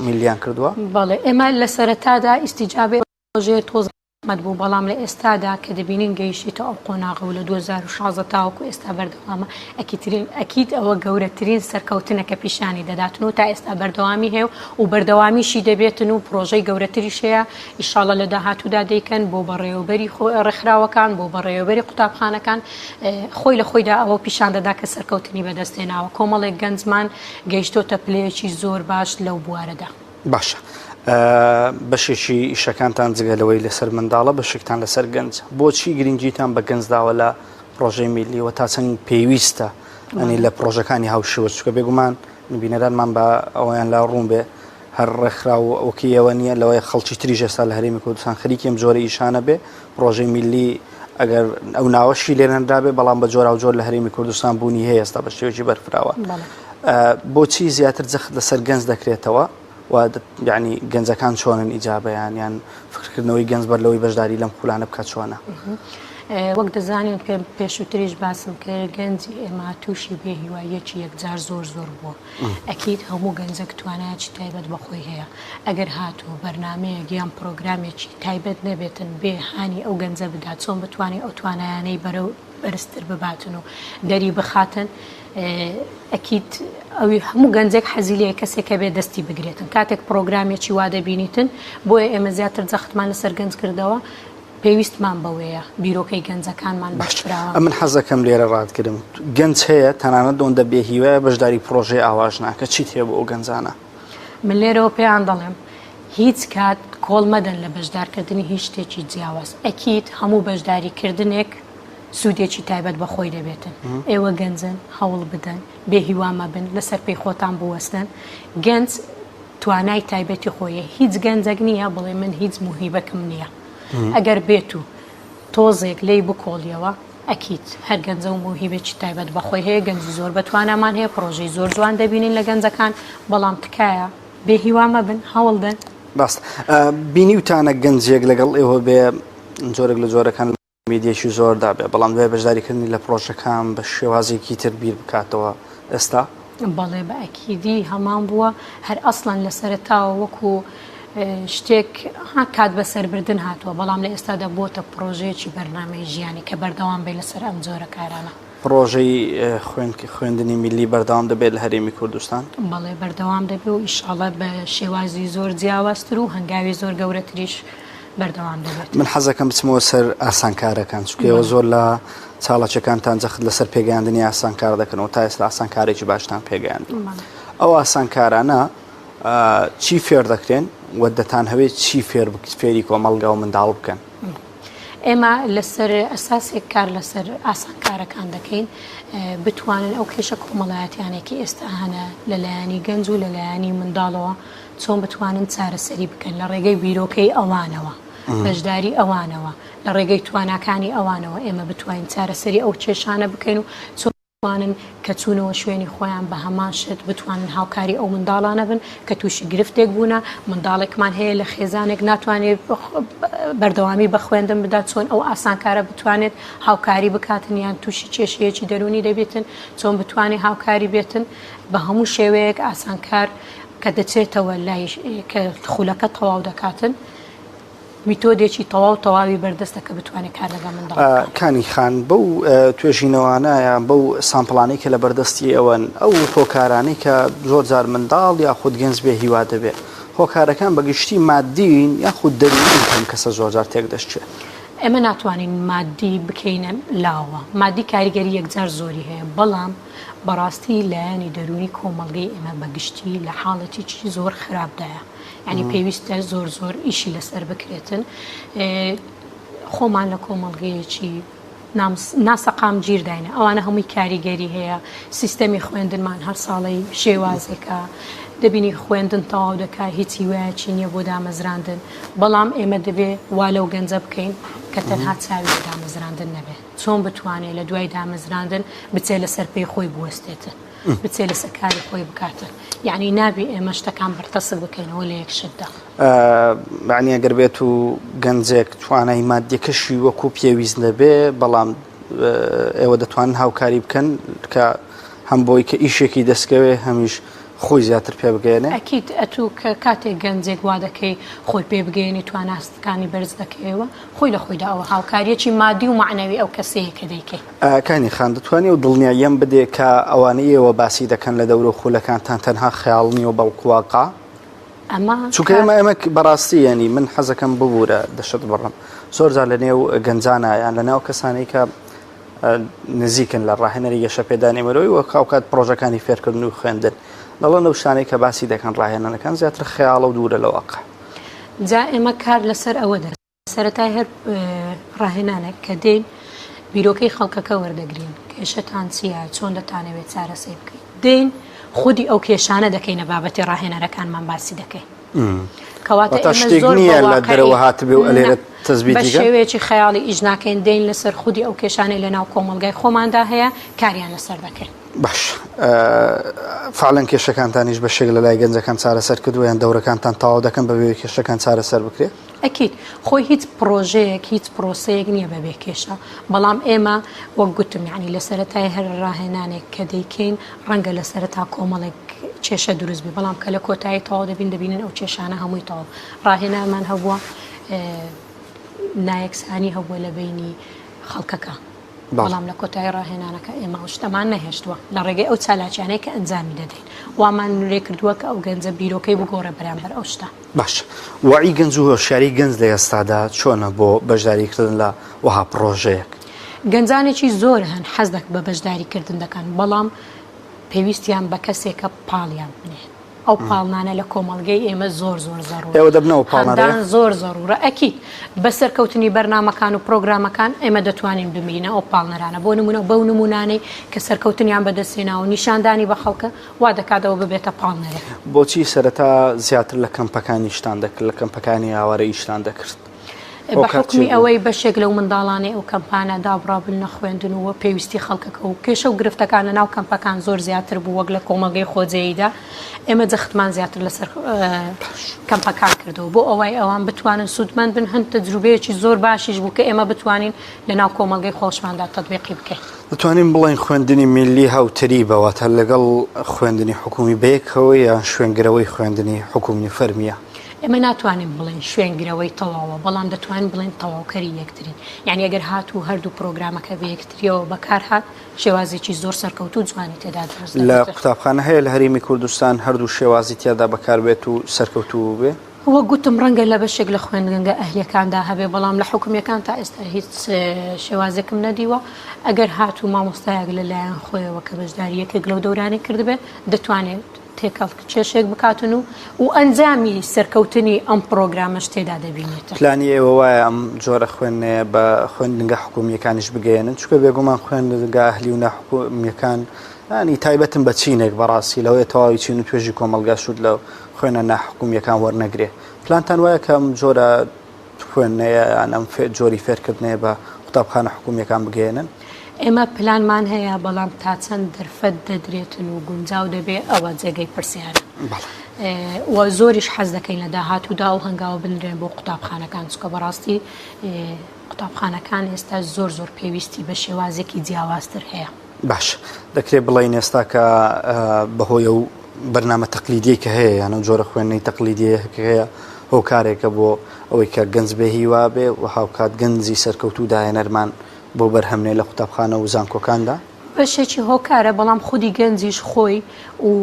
میلیان کردووە؟ بەڵێ ئێمە لە سەرەتادا ئیستیجابەی پرۆژەیە تۆزێک زەحمەت بوو، بەڵام لە ئێستادا کە دەبینین گەیشتیتە ئەو قۆناغە و لە 2016 تاوەکو ئێستا بەردەوامە، ئەکیترین ئەکید ئەوە گەورەترین سەرکەوتنە کە پیشانی دەداتن و تا ئێستا بەردەوامی هەیە و بەردەوامیشی دەبێتن و پرۆژەی گەورەتریش هەیە ئیشاڵە لە داهاتوودا دەیکەن بۆ بەڕێوەبەری ڕێکخراوەکان بۆ بەڕێوەبەری قوتابخانەکان خۆی لە خۆیدا ئەوە پیشان دەدا کە سەرکەوتنی بەدەستهێناوە کۆمەڵێک گەنجمان گەیشتۆتە پلەیەکی زۆر باش لەو بوارەدا. باشە بەشێکی ئیشەکانتان جگە لەوەی لەسەر منداڵە بەشێکتان لەسەر گەنج بۆچی گرنگیتان بە گەنج داوە لە پرۆژەی میلی و تا چەند پێویستە ئەنی لە پرۆژەکانی هاوشێوە چونکە بێگومان بینەرانمان بە ئەویان لا ڕوون بێ هەر ڕێکخراو وەکی ئێوە نییە لەوەی خەڵکی تریش ئێستا لە هەرێمی کوردستان خەریکی ئەم جۆرە ئیشانە بێ پرۆژەی میلی ئەگەر ئەو ناوەشی لێ نەنرابێ بەڵام بە جۆراوجۆر لە هەرێمی کوردستان بوونی هەیە ئێستا بە شێوەیەکی بەرفراوە بۆچی زیاتر جەخت لەسەر گەنج دەکرێتەوە و یعنی گەنجەکان چۆنن ئیجابەیان یان فکرکردنەوەی گەنج بەر لەوەی بەشداری لەم خولانە بکات چۆنە؟ وەک دەزانین پێم پێشووتریش باسم کرد گەنجی ئێمە تووشی بێ هیواییەکی یەکجار زۆر زۆر بووە ئەکید هەموو گەنجەک توانایەکی تایبەت بە خۆی هەیە ئەگەر هاتوو بەرنامەیەک یان پرۆگرامێکی تایبەت نەبێتن بێ هانی ئەو گەنجە بدات چۆن بتوانێت ئەو توانایانەی بەرەو بەرزتر بباتن و دەری بخاتن ئەکید ئەوی هەموو گەنجێک حەزی لێ کەسێک هەبێ دەستی بگرێتن کاتێک پرۆگرامێکی وا دەبینیتن بۆیە ئێمە زیاتر جەختمان لەسەر گەنج کردەوە پێویستمان بەوەیە بیرۆکەی گەنجەکانمان باش فراوان ئەمن حەزەکەم لێرە ڕاتگرم گەنج هەیە تەنانەت ئەوەندە بێ هیوایە بەشداری پرۆژەی ئاواش ناکە چیت هەیە بۆ ئەو گەنجانە؟ من لێرەوە پێیان دەڵێم هیچ کات کۆڵ مەدەن لە بەشدارکردنی هیچ شتێکی جیاواز ئەکید هەموو بەشداریکردنێک سوودێکی تایبەت بە خۆی دەبێتن ئێوە گەنجن هەوڵ بدەن بێ هیوا مەبن لەسەر پێی خۆتان بوەستن گەنج توانای تایبەتی خۆیە هیچ گەنجەک نییە بڵێ من هیچ موهیبەکم نییە ئەگەر بێت و تۆزێک لێی بکۆڵیەوە ئەکید هەر گەنجە و مەوهیبێکی تایبەت بەخۆی هەیە گەنجی زۆر بەتوانامان هەیە پڕۆژەی زۆر جوان دەبینین لە گەنجەکان بەڵام تکایە بێ هیوا مەبن هەوڵ دەن. ڕاستە بینیوتانە گەنجێک لەگەڵ ئێوە بێ جۆرێک لە جۆرەکان میدیەکی زۆردا بێ بەڵام دوای بەشداریکردنی لە پڕۆژەکان بە شێوازێکی تر بیر بکاتەوە ئێستا؟ بەڵێ بە ئەکیدی هەمان بووە هەر ئەسڵەن لە سەرەتاوە وەکو شتێک ها کات بەسەربردن هاتووە بەڵام لە ئێستادا بووەتە پڕۆژەیەکی بەرنامەی ژیانی کە بەردەوام بێت لەسەر ئەم جۆرە کارانە. پڕۆژەی خوێندنی میللی بەردەوام دەبێت لە هەرێمی کوردستان؟ بەڵێ بەردەوام دەبێت و ئیشاڵڵا بە شێوازی زۆر جیاوازتر و هەنگاوی زۆر گەورەتریش بەردەوام دەبێت. من حەزەکەم بچمەوە سەر ئاسانکارەکان چونکە ئێوە زۆر لە چاڵاکیەکانتان جەخت لەسەر پێگەیاندنی ئاسانکار دەکەنەوە تا ئێستا ئاسانکارێکی باشتان پێگەیاندووە ئەو ئاسانکارانە چی فێر دەکرێن و دەتانهەوێت چی فێر فێری کۆمەڵگا و منداڵ بکەن؟ ئێمە لەسەر ئەساسێک کار لەسەر ئاسانکارەکان دەکەین بتوانن ئەو کێشە کۆمەڵایەتیانەی کە ئێستا هەنە لە لایەنی گەنج و لە لایەنی منداڵەوە چۆن بتوانن چارەسەری بکەن لە ڕێگەی بیرۆکەی ئەوانەوە بەشداری ئەوانەوە لە ڕێگەی تواناکانی ئەوانەوە ئێمە بتوانین چارەسەری ئەو کێشانە بکەین و چۆن بتوانن کە چوونەوە شوێنی خۆیان بە هەمان شت بتوانن هاوکاری ئەو منداڵانە بن کە تووشی گرفتێک بوونە منداڵێکمان هەیە لە خێزانێک ناتوانێت بەردەوامی بە خوێندن بدات چۆن ئەو ئاسانکارە بتوانێت هاوکاری بکاتن یان تووشی کێشەیەکی دەروونی دەبێتن چۆن بتوانێت هاوکاری بێتن بە هەموو شێوەیەک ئاسانکار کە دەچێتەوە لای کە خولەکە تەواو دەکاتن میتۆدێکی تەواو تەواوی بەردەستە کە بتوانێت کار لەگەڵ منداڵ بکات. کانی خان، بەو توێژینەوانە یان بەو سامپڵانەی کە لە بەردەستی ئێوەن، ئەو هۆکارانەی کە زۆر جار منداڵ یاخود گەنج بێ هیوا دەبێ، هۆکارەکان بە گشتی مادین یاخود دەروونین کە ئەم کەسە زۆر جار تێکدەشکێ؟ ئێمە ناتوانین مادی بکەینە لاوە، مادی کاریگەری یەکجار زۆری هەیە، بەڵام بەڕاستی لایەنی دەروونی کۆمەڵگەی ئێمە بە گشتی لە حاڵەتێکی زۆر خراپدایە. یانی پێویستە زۆر زۆر ئیشی لەسەر بکرێتن خۆمان لە کۆمەڵگەیەکی ناسەقامگیرداینە ئەوانە هەمووی کاریگەری هەیە سیستەمی خوێندنمان هەر ساڵەی شێوازێکە دەبینی خوێندن تەواو دەکا هیچ هیوایەکی نییە بۆ دامەزراندن بەڵام ئێمە دەبێ وا لەو گەنجە بکەین کە تەنها چاوی لە دامەزراندن نەبێ چۆن بتوانێت لە دوای دامەزراندن بچێت لەسەر پێی خۆی بوەستێتن. بچێ لەسەر کاری خۆی بکاتن یعنی نابی ئێمە شتەکان بەرتەسک بکەینەوە لە یەک شتدا. یعنی ئەگەر بێت و گەنجێک توانای مادیەکەشی وەکو پێویست نەبێ بەڵام ئێوە دەتوانن هاوکاری بکەن کە هەم بۆی کە ئیشێکی دەستکەوێ هەمیش خۆی زیاتر پێ بگەێنێ ئەکید ئەتوو کە کاتێک گەنجێک وا دەکەی خۆی پێ بگەێنی تواناستەکانی بەرز دەکەیەوە خۆی لە خۆیدا ئەوە هاوکاریەکی مادی و مەعنەوی ئەو کەسەیە کە دەیکەی. کانی خان دەتوانی ئەو دڵنیاییەم بدێ کە ئەوانەی ئێوە باسی دەکەن لە دەورە و خولەکانتان تەنها خەیاڵ نییە و بەڵکو واقع؟ ئەمە چونکە ئێمە ئێمە بەڕاستی یعنی من حەزەکەم ببوورە دەشت بڕم زۆر جار لە نێو گەنجانە یان لە ناو کەسانی کە نزیکن لە ڕاهێنەری گەشەپێدانی مرۆی وەک هاوکات پرۆژەکانی فێرکردن و خوێندن دەڵێن لەو شتانەی کە باسی دەکەن ڕاهێنەرەکان زیاتر خەیاڵە و دوورە لە واقع. جا ئێمە کار لەسەر ئەوە دەکەین سەرەتای هەر ڕاهێنانێک کە دێین بیرۆکەی خەڵکەکە وەردەگرین کێشەتان چییە چۆن دەتانەوێت چارەسەی بکەین دێین خودی ئەو کێشانە دەکەینە بابەتی ڕاهێنەرەکانمان باسی دەکەین کەواتە واتە ئێمە شتێک زۆر نییە بە لە واقعی دەرەوە هاتبێ و نا ئەلێرە بە تەزبیتی کەن شێوەیەکی خەیاڵی ئیش ناکەین دێین لەسەر خودی ئەو کێشانەی لەناو کۆمەڵگای خۆماندا هەیە کاریان لەسەر دەکەین. باش فعلەن کێشەکانتانیش بەشێک لە لای گەنجەکان چارەسەر کردووە یان دەورەکانتان تەواو دەکەن بەبێ کێشەکان چارەسەر بکرێت؟ ئەکید خۆی هیچ پڕۆژەیەک هیچ پرۆسەیەک نییە بەبێ کێشە بەڵام ئێمە وەک گوتم یعنی لە سەرەتای هەر ڕاهێنانێک کە دەیکەین ڕەنگە لە سەرەتا کۆمەڵێک کێشە دروست بێ بەڵام کە لە کۆتایی تەواو دەبین دەبینن ئەو کێشانە هەمووی تەواو ڕاهێنانمان هەبووە نایەکسانی هەبووە لە بینی خەڵکەکە بەڵام لە کۆتایی ڕاهێنانەکە ئێمە ئەو شتەمان نەهێشتووە لە ڕێگەی ئەو چالاکیانەی کە ئەنجامی دەدەین وامان لێ کردووە کە ئەو گەنجە بیرۆکەی بگۆڕێ بەرامبەر ئەو شتە. باش وەعی گەنج و هۆشیاری گەنج لە ئێستادا چۆنە بۆ بەشداریکردن لە وەها پڕۆژەیەک؟ گەنجانێکی زۆر هەن حەز بە بەشداریکردن دەکەن، بەڵام پێویستیان بە کەسێکە پاڵیان بنێ. ئەو پاڵنانە لە کۆمەڵگەی ئێمە زۆر زۆر زەڕوورە. ئێوە دەبنەوە پاڵنەرە؟ هاندان زۆر زەڕوورە. ئەکید بە سەرکەوتنی بەرنامەکان و پرۆگرامەکان ئێمە دەتوانین ببینە ئەو پاڵنەرانە. بۆ نموونە بەو نموونانەی کە سەرکەوتنیان بەدەستهێناوە و نیشاندانی بە خەڵکە وا دەکات ئەوە ببێتە پاڵنەرێک. بۆچی سەرەتا زیاتر لە کەمپەکان ئیشتان دەکرد، لە کەمپەکانی ئاوارە ئیشتان دەکرد؟ بە حوکمی ئەوەی بەشێک لەو منداڵانەی ئەو کەمپانە دابڕابن لە خوێندن و پێویستی خەڵکەکە و کێشە و گرفتەکان لە ناو کەمپەکان زۆر زیاتر بوو وەک لە کۆمەڵگەی خۆجێیدا ئێمە جەختمان زیاتر لەسەر کەمپەکان کردەوە بۆ ئەوەی ئەوان بتوانن سوودمەند بن هەند تەجروبەیەکی زۆر باشیش بوو کە ئێمە بتوانین لە ناو کۆمەڵگەی خۆشماندا تەتبیقی بکەین. دەتوانین بڵێین خوێندنی میللی هاوتەریبە واتە لەگەڵ خوێندنی حکومی بەیەکەوە یان شوێنگرەوەی خوێندنی حکومی فەرمییە؟ ئێمە ناتوانین بڵێین شوێنگرەوەی تەواوە، بەڵام دەتوانین بڵێین تەواوکەری یەکترین. یانی ئەگەر هاتوو هەردوو پرۆگرامەکە بە یەکترییەوە بەکار هات، شێوازێکی زۆر سەرکەوتوو و جوانی تێدا دروست لە دەبێت. قوتابخانە هەیە لە هەرێمی کوردستان هەردوو شێوازی تیادا بەکار بێت و سەرکەوتوو بووبێ؟ وەک گوتم ڕەنگە لە بەشێک لە خوێندنگە ئەهلییەکاندا هەبێ، بەڵام لە حکومییەکان تا ئێستا هیچ شێوازێکم نەدیوە. ئەگەر هاتوو مامۆستایەک لە لایەن خۆیەوە کە بەشداری یەکێک لەو دەورانەی کردبێ، دەتوانێت تێکەڵ کێشێک بکاتن و و ئەنجامی سەرکەوتنی ئەم پڕۆگرامەش تێدا دەبینێتن. پلانی ئێوە وایە ئەم جۆرە خوێندنەیە بە خوێندنگە حکوومییەکانیش بگەیەنن؟ چونکە بێگومان خوێندنگە ئەهلی و ناحکومییەکان یانی تایبەتن بە چینێک بەڕاستی لەوەیە تەواوی چین و توێژی کۆمەڵگا سوود لە خوێنە ناحکومییەکان وەرنەگرێ. پلانتان وایە کە ئەم جۆرە خوێندنەیە یان ئەم جۆری فێرکردنەیە بە قوتابخانە حکومییەکان بگەیەنن؟ ئێمە پلانمان هەیە، بەڵام تا چەند دەرفەت دەدرێتن و گونجاو دەبێ ئەوە جێگەی پرسیارە. و زۆریش حەز دەکەین لە داهاتوودا ئەو هەنگاوە بنرێن بۆ قوتابخانەکان، چونکە بەڕاستی قوتابخانەکان ئێستا زۆر زۆر پێویستی بە شێوازێکی جیاوازتر هەیە. باش دەکرێت بڵێین ئێستا کە بەهۆی ئەو بەرنامە تەقلیدیەی کە هەیە یان ئەو جۆرە خوێندنەی تەقلیدیە کە هەیە هۆکارێکە بۆ ئەوەی کە گەنج بێ هیوا بێ و هاوکات گەنجی سەرکەوتوو داهێنەرمان بۆ بەرهەمنێ لە قوتابخانە و زانکۆکاندا؟ بەشێکی هۆکارە، بەڵام خودی گەنجیش خۆی و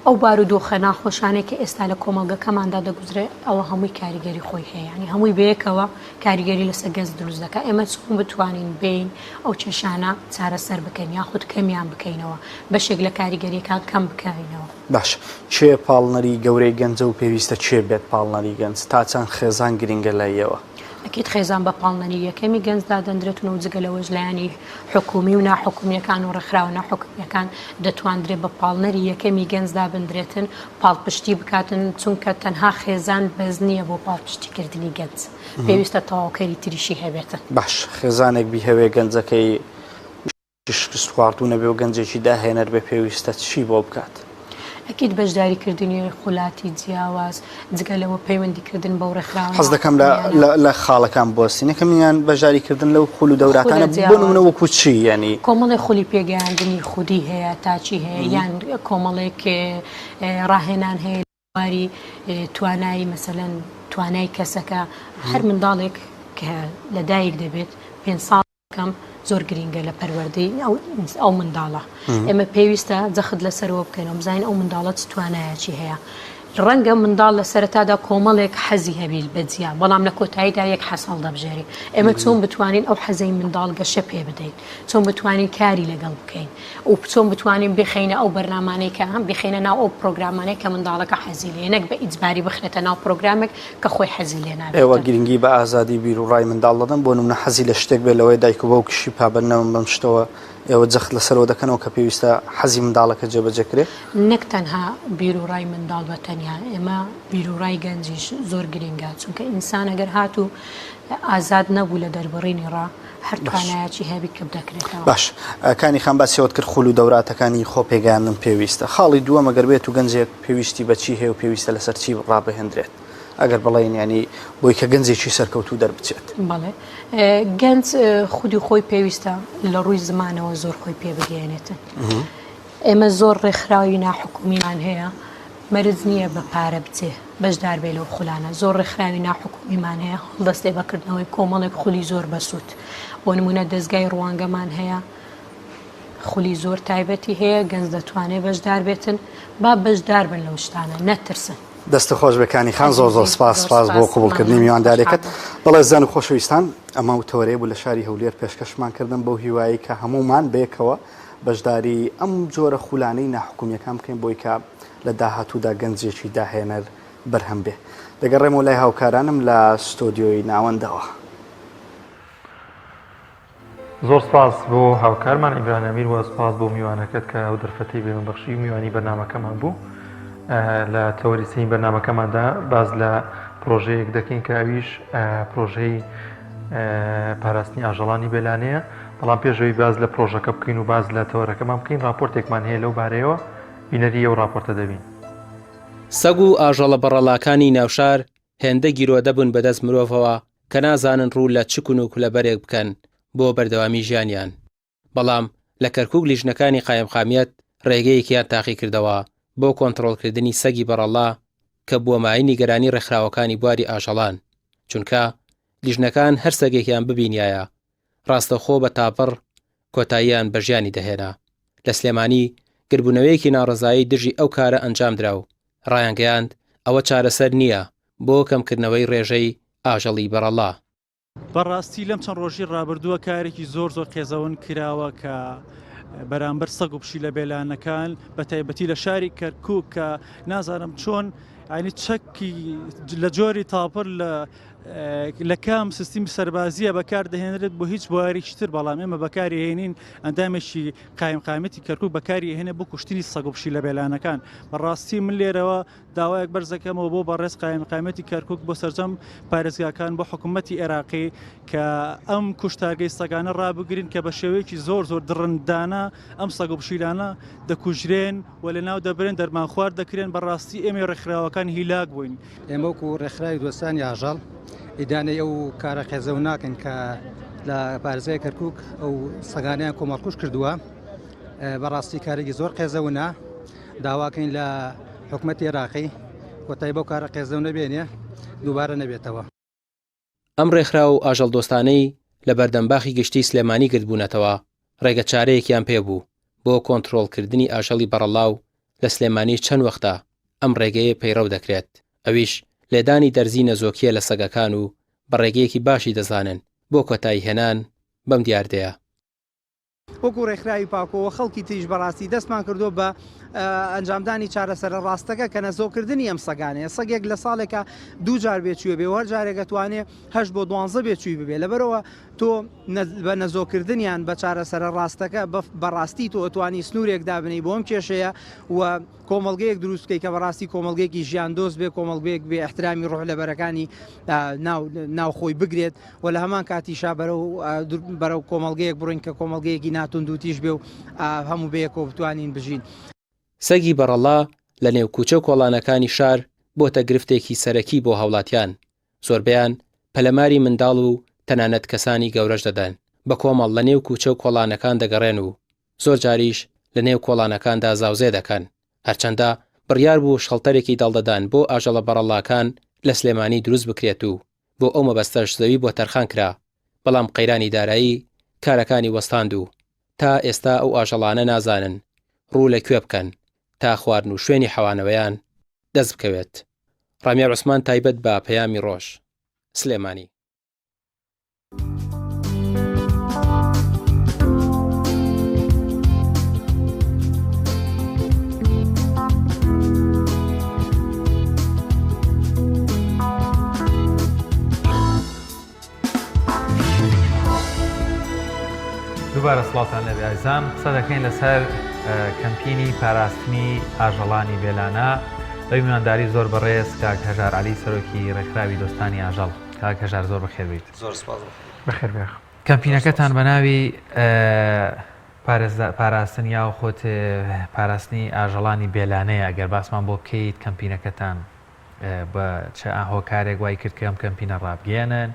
ئەو بارودۆخە ناخۆشانەی کە ئێستا لە کۆمەڵگەکەماندا دەگوزرێ ئەوە هەمووی کاریگەری خۆی هەیە یانی هەمووی بەیەکەوە کاریگەری لەسەر گەنج دروست دەکات ئێمە چۆن بتوانین بێین ئەو کێشانە چارەسەر بکەین یاخود کەمیان بکەینەوە بەشێک لە کاریگەریەکان کەم بکەینەوە. باش کێ پاڵنەری گەورەی گەنجە و پێویستە کێ بێت پاڵنەری گەنج؟ تا چەند خێزان گرینگە لاییەوە؟ ئەکید خێزان بە پاڵنەری یەکەمی گەنج دادەندرێتن و جگە لەوەش لایەنی حکومی و ناحکومییەکان و ڕێکخراوە ناحکومییەکان دەتواندرێت بە پاڵنەری یەکەمی گەنج دابندرێتن پاڵپشتی بکاتن چونکە تەنها خێزان بەس نییە بۆ پاڵپشتیکردنی گەنج پێویستە تەواوکەری تریشی هەبێتن. باش خێزانێک بیهەوێ گەنجەکەی. شکستخواردوو نەبێ و گەنجێکی داهێنەر بێ پێویستە چی بۆ بکات؟ ئەکید بەشداری کردنی خولاتی جیاواز، جگە لەوە پەیوەندی کردن بەو ڕێکخراوە حەز دەکەم لە ناحکومیانە. لە خاڵەکان بوەستین یەکەمیان بەشداری کردن لەو خول و دەوراتانە خولە بۆ جیاواز. نمونە وەکو چی یانی؟ کۆمەڵێک خولی پێگەیاندنی خودی هەیە، تاکی هەیە، یان کۆمەڵێک ڕاهێنان هەیە لە بواری توانای مەسەلەن توانای کەسەکە، هەر منداڵێک کە لەدایک دەبێت پێنج ساڵ کەم زۆر گرینگە لە پەروەردەی ئەو منداڵە ئێمە پێویستە جەخت لەسەرەوە بکەینەوە بزانین ئەو منداڵە چ توانایەکی هەیە ڕەنگە منداڵ لە سەرەتادا کۆمەڵێک حەزی هەبیل بەجیا بەڵام لە کۆتاییدا یەک حەز هەڵدەبژێری ئێمە چۆن بتوانین ئەو حەزەی منداڵ گەشە پێ بدەین چۆن بتوانین کاری لەگەڵ بکەین و چۆن بتوانین بخەینە ئەو بەرنامانەی کە هەم بخەینە ناو ئەو پرۆگرامانەی کە منداڵەکە حەزی لێ نەک بە ئیجباری بخرێتە ناو پرۆگرامێک کە خۆی حەزی لێ نابێت. ئێوە گرنگی بە ئازادی بیروڕای منداڵ دەدەن، بۆ نمونە حەزی لە شتێک بێت لەوەیە دایک و باوکیشی پابەند نەبن بەم شتەوە، ئێوە جەخت لەسەرەوە دەکەنەوە کە پێویستە حەزی منداڵەکە جێبەجێ کرێ؟ نەک تەنها بیروڕای منداڵ بە تەنیا، ئێمە بیروڕای گەنجیش زۆر گرنگە، چونکە ئینسان ئەگەر هاتوو ئازاد نەبوو لە دەربڕینی ڕا، هەر توانایەکی هەبی کپ دەکرێتەوە. باش کانی خان باسی ئەوەت کرد خول و دەوراتەکانی خۆ پێگەیاندن پێویستە خاڵی دووەم ئەگەر بێت و گەنجێک پێویستی بە چی هەیە و پێویستە لەسەر چی ڕابهێندرێت ئەگەر بڵێین ینی بۆی کە گەنجێکی سەرکەوتوو دەربچێت. بەڵێ گەنج خودی خۆی پێویستە لە ڕووی زمانەوە زۆر خۆی پێ بگەیەنێتن. ئێمە زۆر ڕێکخراوی ناحکومیمان هەیە مەرج نییە بە پارە بچێ بەشدار بێ لەو خولانە، زۆر ڕێکخراوی ناحکومیمان هەیە هەڵدەستێ بە کردنەوەی کۆمەڵێک خولی زۆر بەسوود، بۆ نموونە دەزگای ڕوانگەمان هەیە خولی زۆر تایبەتی هەیە گەنج دەتوانێ بەشدار بێتن، با بەشدار بن لەو شتانە نەترسن. دەستت خۆش بێ کانی خان زۆر زۆر سپاس سپاس بۆ قبوڵکردنی میوانداریەکەت بەڵێ زان و خۆشەویستان ئەمە و تەوەرەیە بوو لە شاری هەولێر پێشکەشمان کردن بەو هیوایی کە هەموومان بەیەکەوە بەشداری ئەم جۆرە خولانەی ناحکومیەکان بکەین بۆی کە لە داهاتوودا گەنجێکی داهێنەر بەرهەم بێ. دەگەڕێمەوە لای هاوکارانم لە ستۆدیۆی ناوەندەوە. زۆر سپاس بۆ هاوکارمان عیمران ئەمیر و سپاس بۆ میوانەکەت کە ئەو دەرفەتەی بێ من بەخشی و میوانی بەرنامەکەمان بوو. لە تەوەری سێی بەرنامەکەماندا باس لە پرۆژەیەک دەکەین کە ئەویش پرۆژەی پاراستنی ئاژەڵانی بێلانەیە. بەڵام پێش ئەوەی باس لە پرۆژەکە بکەین و باس لە تەوەرەکەمان بکەین ڕاپۆرتێکمان هەیە لەو بارەیەوە بینەری ئەو ڕاپۆرتە دەبین. سەگ و ئاژەڵە بەڕەڵاکانی ناوشار هێندە گیرۆدە بوون بەدەست مرۆڤەوە کە نازانن ڕوو لە چ کون و کولەبەرێک بکەن بۆ بەردەوامی ژیانیان، بەڵام لە کەرکوک لیژنەکانی قایمقامیەت ڕێگەیەکیان تاقیکردەوە بۆ کۆنتڕۆڵکردنی سەگی بەڕەڵا کە بووە مایەی نیگەرانی ڕێکخراوەکانی بواری ئاژەڵان، چونکە لیژنەکان هەر سەگێکیان ببینیایە ڕاستەوخۆ بە تاپڕ کۆتاییان بە ژیانی دەهێنا. لە سلێمانی گربوونەوەیەکی ناڕەزایی دژی ئەو کارە ئەنجامدرا و ڕایانگەیاند ئەوە چارەسەر نییە بۆ کەمکردنەوەی ڕێژەی ئاژەڵی بەڕەڵا. بەڕاستی لەم چەند ڕۆژی ڕابردووە کارێکی زۆر زۆر قێزەون کراوە کە بەرامبەر سەگ و پشیلە بێلانەکان بە تایبەتی لە شاری کەرکک کە نازانم چۆن ئەنی چەکی لە جۆری تاپر لە لە کام سیستمی سەربازیە بەکار دەهێنرێت بۆ هیچ بوارێکی تر بەڵام ئێمە بەکاری هێنین ئەندامێکی قایمقامیەتی کەرکک بەکاری هێنێ بۆ کوشتنی سەگ و پشیلە بێلانەکان بەڕاستی من لێرەوە داوایەک بەرزەکەمەوە بۆ بەڕێز قایمقامیەتی کەرکک بۆ سەرجەم پارێزگاکان بۆ حکوومەتی عێراقی کە ئەم کوشتارگەی سەگانە ڕابگرین کە بە شێوەیەکی زۆر زۆر دڕندانە ئەم سەگ و پشیلانە دەکوژرێن و لەناو دەبرێن دەرمانخوارد دەکرێن بەڕاستی ئێمەی ڕێکخراوەکان هیلاک بووین. ئێمە وەکو ڕێکخراوی دۆستانی ئاژەڵ ئیدانەی ئەو کارە قێزەون ناکەین کە لە پارێزگای کەرکک ئەو سەگانیان کۆمەڵکوژ کردووە بەڕاستی کارێکی زۆر قێزەونە داواکەین لە حکومەتی عێراقی کۆتایی بەو کارە قێزەونە بێنێ دووبارە نەبێتەوە. ئەم ڕێکخراو و ئاژەڵدۆستانەی لە بەردەم باخی گشتیی سلێمانی گردبوونەتەوە، ڕێگە چارەیەکیان پێ بوو بۆ کۆنترۆڵکردنی ئاژەڵی بەڕەڵا و لە سلێمانی چەند وەختە ئەم ڕێگەیە پەیڕەو دەکرێت، ئەویش لێدانی دەرزی نەزۆکییە لە سەگەکان و بە ڕێگەیەکی باشی دەزانن بۆ کۆتاییهێنان بەم دیاردەیە. وەکو ڕێکخراوی پاکۆ و خەڵکی تریش بەڕاستی دەستمان کردووە بە. ئەنجامدانی چارەسەرە ڕاستەکە کە نەزۆکردنی ئەم سەگانەیە. سەگێک لە ساڵێکا دوو جار بێچووە بێ و هەر جارێک ئەتوانێ هەشت بۆ دوانزە بێچووی ببێ. لەبەرئەوە تۆ بە نەزۆکردنیان بە چارەسەرە ڕاستەکە بە ڕاستی تۆ ئەتوانی سنوورێک دابنێی بۆ ئەم کێشەیە و کۆمەڵگەیەک دروست بکەی کە بەڕاستی کۆمەڵگەیەکی ژیان دۆست بێ، کۆمەڵگەیەک بێ ئیحترامی ڕۆح لەبەرەکانی ناو ناو خۆی بگرێت و لە هەمان کاتیشا بەرەو بەرەو کۆمەڵگەیەک بڕۆین کە کۆمەڵگەیەکی ناتوندوتیژ بێ و هەموو بەیەکەوە بتوانین بژین. سەگی بەڕەڵا لە نێو کوچە و کۆڵانەکانی شار بۆتە گرفتێکی سەرەکی بۆ هاوڵاتیان، زۆربەیان پەلەماری منداڵ و تەنانەت کەسانی گەورەش دەدەن، بە کۆمەڵ لە نێو کوچە و کۆڵانەکان دەگەڕێن و زۆر جاریش لە نێو کۆڵانەکاندا زاوزێ دەکەن، هەرچەندە بڕیار بوو شەڵتەرێکی داڵدەدان بۆ ئاژەڵە بەڕەڵاکان لە سلێمانی دروست بکرێت و بۆ ئەو مەبەستەش زەوی بۆ تەرخان کرا، بەڵام قەیرانی دارایی کارەکانی وەستاند و تا ئێستا ئەو ئاژەڵانە نازانن ڕوو لە کوێ بکەن تا خواردن و شوێنی حەوانەوەیان دەست بکەوێت. ڕامیار عوسمان تایبەت بە پەیامی ڕۆژ. سلێمانی. دووبارە سڵاوتان لێبێ ئازیزان قسە دەکەین لەسەر کەمپینی پاراستنی ئاژەڵانی بێلانە بە میوانداری زۆر بەڕێز کاک هەژار عەلی سەرۆکی ڕێکخراوی دۆستانی ئاژەڵ کاک هەژار زۆر بەخێر بیت زۆر سپاس بەخێر بێ کەمپینەکەتان بە ناوی پاراستن یاخود پاراستنی ئاژەڵانی بێلانەیە ئەگەر باسمان بۆ بکەیت کەمپینەکەتان بە چ هۆکارێک وای کرد کە ئەم کەمپینە ڕابگەیەنن؟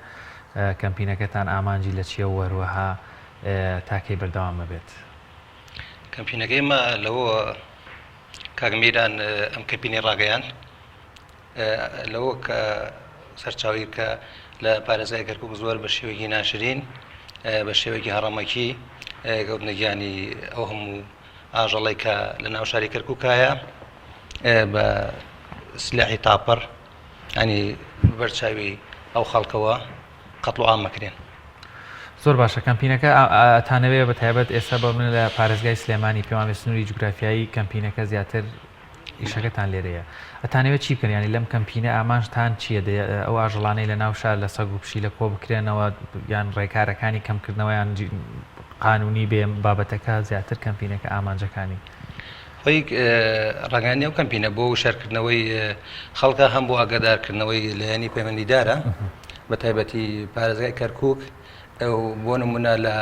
کەمپینەکەتان ئامانجی لە چییە و هەروەها تا کەی بەردەوام ئەبێت؟ کەمپینەکەی ئێمە لەوە کاک میران ئەم کەمپینەی ڕاگەیاند لەوە کە سەرچاوی کە لە پارێزگای کەرکوک زۆر بە شێوەیەکی ناشرین بە شێوەیەکی هەڕەمەکی کەوتنە گیانی ئەو هەموو ئاژەڵەی کە لە ناو شاری کەرکوکایە بە سلاحی تاپەر ینی بەرچاوی ئەو خەڵکەوە قەتڵ و عام مەکرێن. زۆر باشە کەمپینەکە ئەتانەوێ بە تایبەت ئێستا بە من لە پارێزگای سلێمانی پێوان بێ سنووری جوگرافیایی کەمپینەکە زیاتر ئیشەکەتان لێرەیە ئەتانەوێت چی بکەن یانی لەم کەمپینە ئامانجتان چییە ئەو ئاژەڵانەی لە ناو شار لە سەگ و پشیلە کۆ بکرێنەوە یان ڕێکارەکانی کەمکردنەوەیان قانونی بێ بابەتەکە زیاتر کەمپینەکە ئامانجەکانی؟ خۆی ڕەگانی ئەو کەمپینە بۆ وشارکردنەوەی خەڵکە هەم بۆ ئاگادارکردنەوەی لایەنی پەیوەندیدارە بە تایبەتی پارێزگای کەرکک بۆ نمونە لە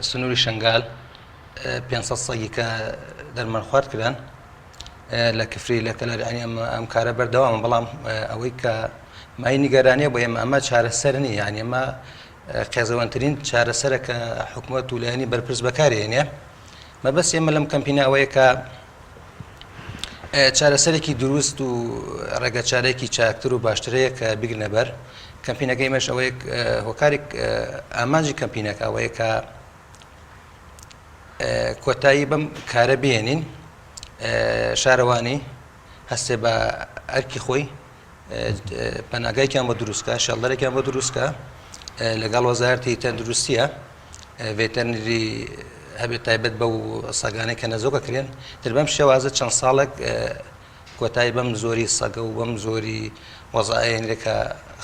سنووری شنگال 500 سەگی کە دەرمان خوارد کران لە کفری لە کەلار ینی ئەم ئەم کارە بەردەوامە بەڵام ئەوەی کە مای نیگەرانیە بۆ ئێمە ئەمە چارەسەر نییە یعنی ئەمە قێزەوەنترین چارەسەرە کە حکوومەت و لایەنی بەرپرس بەکارێنێ مەبەست ئێمە لەم کەمپینە ئەوەیە کە چارەسەرێکی دروست و ڕێگە چارێکی چاکتر و باشترەیە کە بگرنە بەر کەمپینەکەی مەش ئەوەیە هۆکارێک ئامانجی کەمپینەکە ئەوەیە کە کۆتایی بەم کارە بێنین شارەوانی هەستێ بە ئەرکی خۆی پەناگایکیان بۆ دروستکە شێڵدەرێکیان بۆ دروستکە لەگەڵ وەزارەتی تەندروستیە ڤێتەرنری هەبێت تایبەت بەو سەگانەی کە نەزۆکە کرێن تر بەم شێوازە چەند ساڵێک کۆتایی بەم زۆری سەگە و بەم زۆری وەزعەیە کە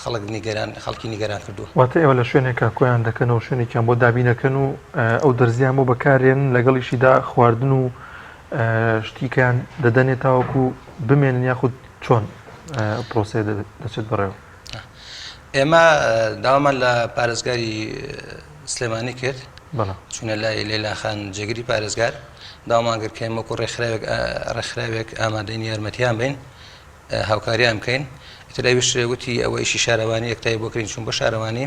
خەڵک نیگەران خەڵکی نیگەران کردووە. واتە ئێوە لە شوێنێکا کۆیان دەکەنەوە شوێنێکیان بۆ دابین ئەکەن و ئەو دەرزیان بۆ بەکارێنن لەگەڵیشیدا خواردن و شتیکەیان دەدەنێ تاوەکو بمێنن یاخود چۆن پرۆسەیە دەچێت بەڕێوە؟ ئێمە داوامان لە پارێزگاری سلێمانی کرد چونە لای لەیلا خان جێگری پارێزگار داوامان کرد کە ئێمە وەکو ڕێکخراوێک ڕێکخراوێک ئامادەین یارمەتیان بین هاوکاریان بکەین ئیتر ئەویش وتی ئەوە ئیشی شارەوانی یەکتایی بۆ کرین چون بۆ شارەوانی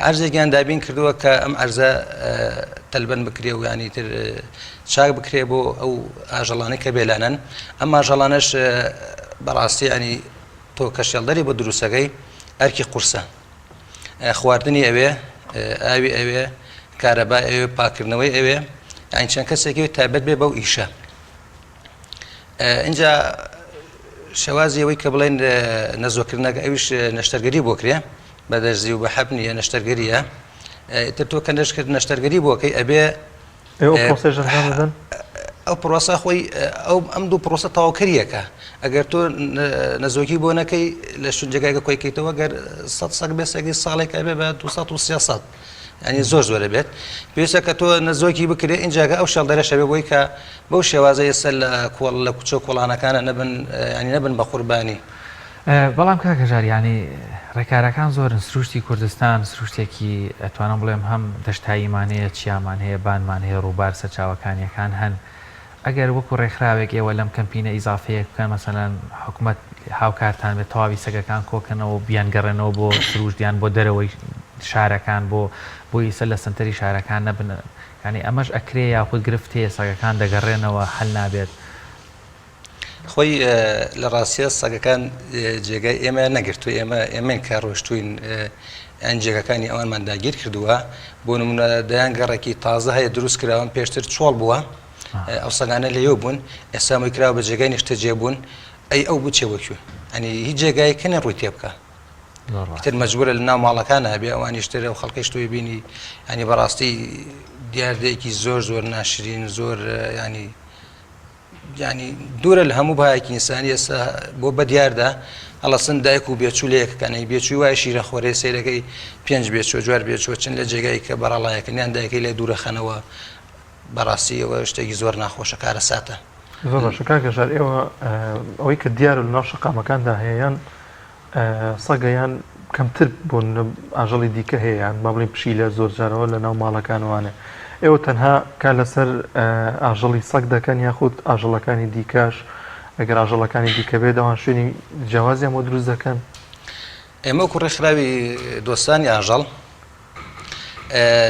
ئەرزێکیان دابین کردووە کە ئەم ئەرزە تەلبەن بکرێ و ینی تر چاک بکرێ بۆ ئەو ئاژەڵانەی کە بێلانەن ئەم ئاژەڵانەش بەڕاستی ینی تۆ کە شێڵدەری بۆ دروستەکەی ئەرکی قورسە خواردنی ئەوێ ئاوی ئەوێ کارەبای ئەوێ پاکردنەوەی ئەوێ یانی چەند کەسێکی تایبەت بێ بەو ئیشە اینجا شێوازی ئەوەی کە بڵێن نەزۆکردنەکە ئەویش نەشتەرگەری بۆ کرێ بە دەرزی و بە حەب نییە نەشتەرگەریە تر تۆ کە نەشکرد نەشتەرگەری بۆکەی ئەبێ ئێوە پرۆسێش ئەنجام دەدەن؟ ئەو پرۆسە خۆی ئەو ئەم دوو پرۆسە تەواوکەریەکە ئەگەر تۆ نەزۆکی بۆ نەکەی لە شوێن جێگایەکە کۆی کەیتەوە گەر 100 سەگ بێ سەگی ساڵێک ئەبێ بە 200 و 300 ینی زۆر زۆرە بێت پێویستە کە تۆ نەزۆکی بکرێ ئینجاگە ئەو شێڵدەرەشە بێ بۆی کە بەو شێوازە ئێستا لە کۆڵ لە کوچە و کۆڵانەکانە نەبن ینی نەبن بە قوربانی. بەڵام کاک هەژار یانی ڕێکارەکان زۆرن سروشتی کوردستان سروشتێکی ئەتوانم بڵێم هەم دەشتاییمان هەیە چیامان هەیە بانمان هەیە ڕووبار سەرچاوەکانیەکان هەن ئەگەر وەکو ڕێکخراوێک ئێوە لەم کەمپینە ئیزافەیەک بکەن مەسەلەن حکومەت هاوکارتان بێت تەواوی سەگەکان کۆکەنەوە و بیانگەڕێنەوە بۆ سروشت یان بۆ دەرەوەی شارەکان بۆ بۆ ئیسە لە سەنتەری شارەکان نەبن یانی ئەمەش ئەکرێ یاخود گرفت هەیە سەگەکان دەگەڕێنەوە حەل نابێت؟ خۆی لە ڕاستە سەگەکان جێگای ئێمە نەگرتو ئێمە ئێمەین کە ڕۆشتوین ئەن جێگەکانی ئەوانمان داگیر کردووە بۆ نمونە دەیان گەڕێکی تازە هەیە دروست کراون پێشتر چۆڵ بووە ئەو سەگانە لێو بوون ئێستا موی کراوە بە جێگای نیشتەجێ بوون ئەی ئەو بچێ بۆ کوێ ئەنی هیچ جێگای کەنێ ڕووی تێ بکە تر مەجبورە لە ناو ماڵەکان هەبێ ئەوانیشتر ئەو خەڵکەش تۆی بینی ینی بەڕاستی دیاردەیەکی زۆر زۆر ناشرین زۆر ینی یانی دوورە لە هەموو بەهایەکی ئینسانی ئێستا بۆ بە دیاردا هەڵەسن دایک و بێچوو لە یەکەکانەی بێچووی وایە شیرە خۆرێ سەیرەکەی پێنج بێچوە جوار بێچوە چن لە جێگای کە بەڕەڵایەکەن یان دایکەی لێ دوورەخەنەوە بەڕاستی ئەوە شتێکی زۆر ناخۆشە کارەساتە. زۆر باشە کاک هەژار ئێوە ئەوەی کە دیارە لەناو شەقامەکاندا هەیە یان سەگە یان کەمتر بۆ ئاژەڵی دیکە هەیە یان با بڵێین پشیلە زۆر جارەوە لە ناو ماڵەکانوانێ ئێوە تەنها کار لەسەر ئاژەڵی سەگ دەکەن یاخود ئاژەڵەکانی دیکەش ئەگەر ئاژەڵەکانی دیکە بێت ئەوان شوێنی جیاوازیان بۆ دروست دەکەن؟ ئێمە وەکو ڕێکخراوی دۆستانی ئاژەڵ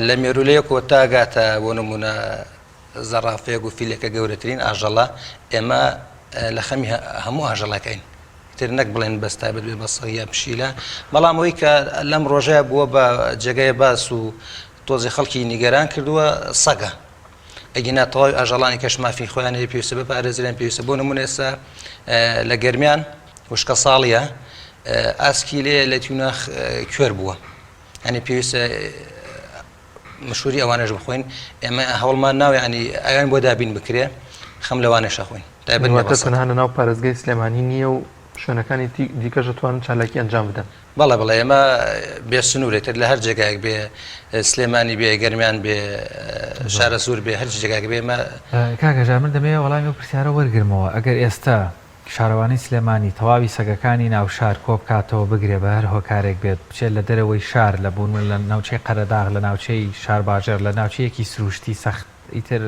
لە مێرولەیەکەوە تا گاتە بۆ نمونە زەڕافەیەک و فیلێکە گەورەترین ئاژەڵە ئێمە لە خەمی هەموو ئاژەڵەکەین تر نەک بڵێن بەس تایبەت بێ بە سەگ یا پشیلە بەڵام ئەوەی کە لەم ڕۆژەیە بووە بە جێگای باس و تۆزی خەڵکی نیگەران کردووە سەگە ئەگینا تەواوی ئاژەڵانی کەش مافی خۆیان هەیە پێویستە بپارێزرێن پێویستە بۆ نمونە ئێستا لە گەرمیان وشکە ساڵیە ئاسکی لێ لە تیوناخ کوێر بووە ئەنی پێویستە مشوری ئەوانەش بخۆین ئێمە هەوڵمان ناوە یانی ئەویان بۆ دابین بکرێ خەم لەوانەش ئەخۆین تایبەت نیە واتە بە سەگ. تەنها لەناو پارێزگای سلێمانی نییە و شوێنەکانی دیکەش دەتوانن چالاکی ئەنجام بدەن؟ بەڵێ بەڵێ ئێمە بێ سنوورێ تر لە هەر جێگایەک بێ سلێمانی بێ گەرمیان بێ شارەزوور بێ هەر جێگایەک بێ ئێمە کاک هەژار من دەمەوێ وەڵامی ئەو پرسیارە وەرگرمەوە ئەگەر ئێستا شارەوانی سلێمانی تەواوی سەگەکانی ناوشار کۆبکاتەوە بگرێ بە هەر هۆکارێک بێت بچێت لە دەرەوەی شار لە بۆنمونە لە ناوچەی قەرەداغ لە ناوچەی شارباژێڕ لە ناوچەیەکی سروشتی سەخت ئیتر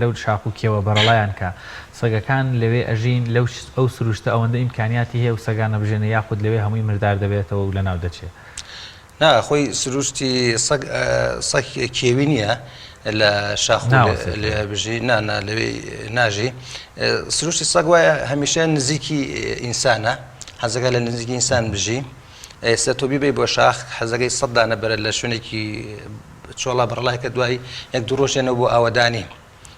لەو شاخ و کێوە بەرەڵایان کا سەگەکان لەوێ ئەژین لەو ئەو سروشتە ئەوەندە ئیمکانیاتی هەیە و سەگانە بژێنێ یاخود لەوێ هەمووی مردار دەبێتەوە و لەناو دەچێ. نا خۆی سروشتی سەگ سەگ کێوی نییە لە شاخ لێ بژی نا نا لەوێ ناژی سروشتی سەگ وایە هەمیشە نزیکی ئینسانە حەزەکە لە نزیکی ئینسان بژی ئێستا تۆ بیبەی بۆ شاخ حەزەکەی سەد دانە بەرە لە شوێنێکی چۆڵا بەڕڵای کە دوای یەک دوو ڕۆژێنەوە بۆ ئاوەدانی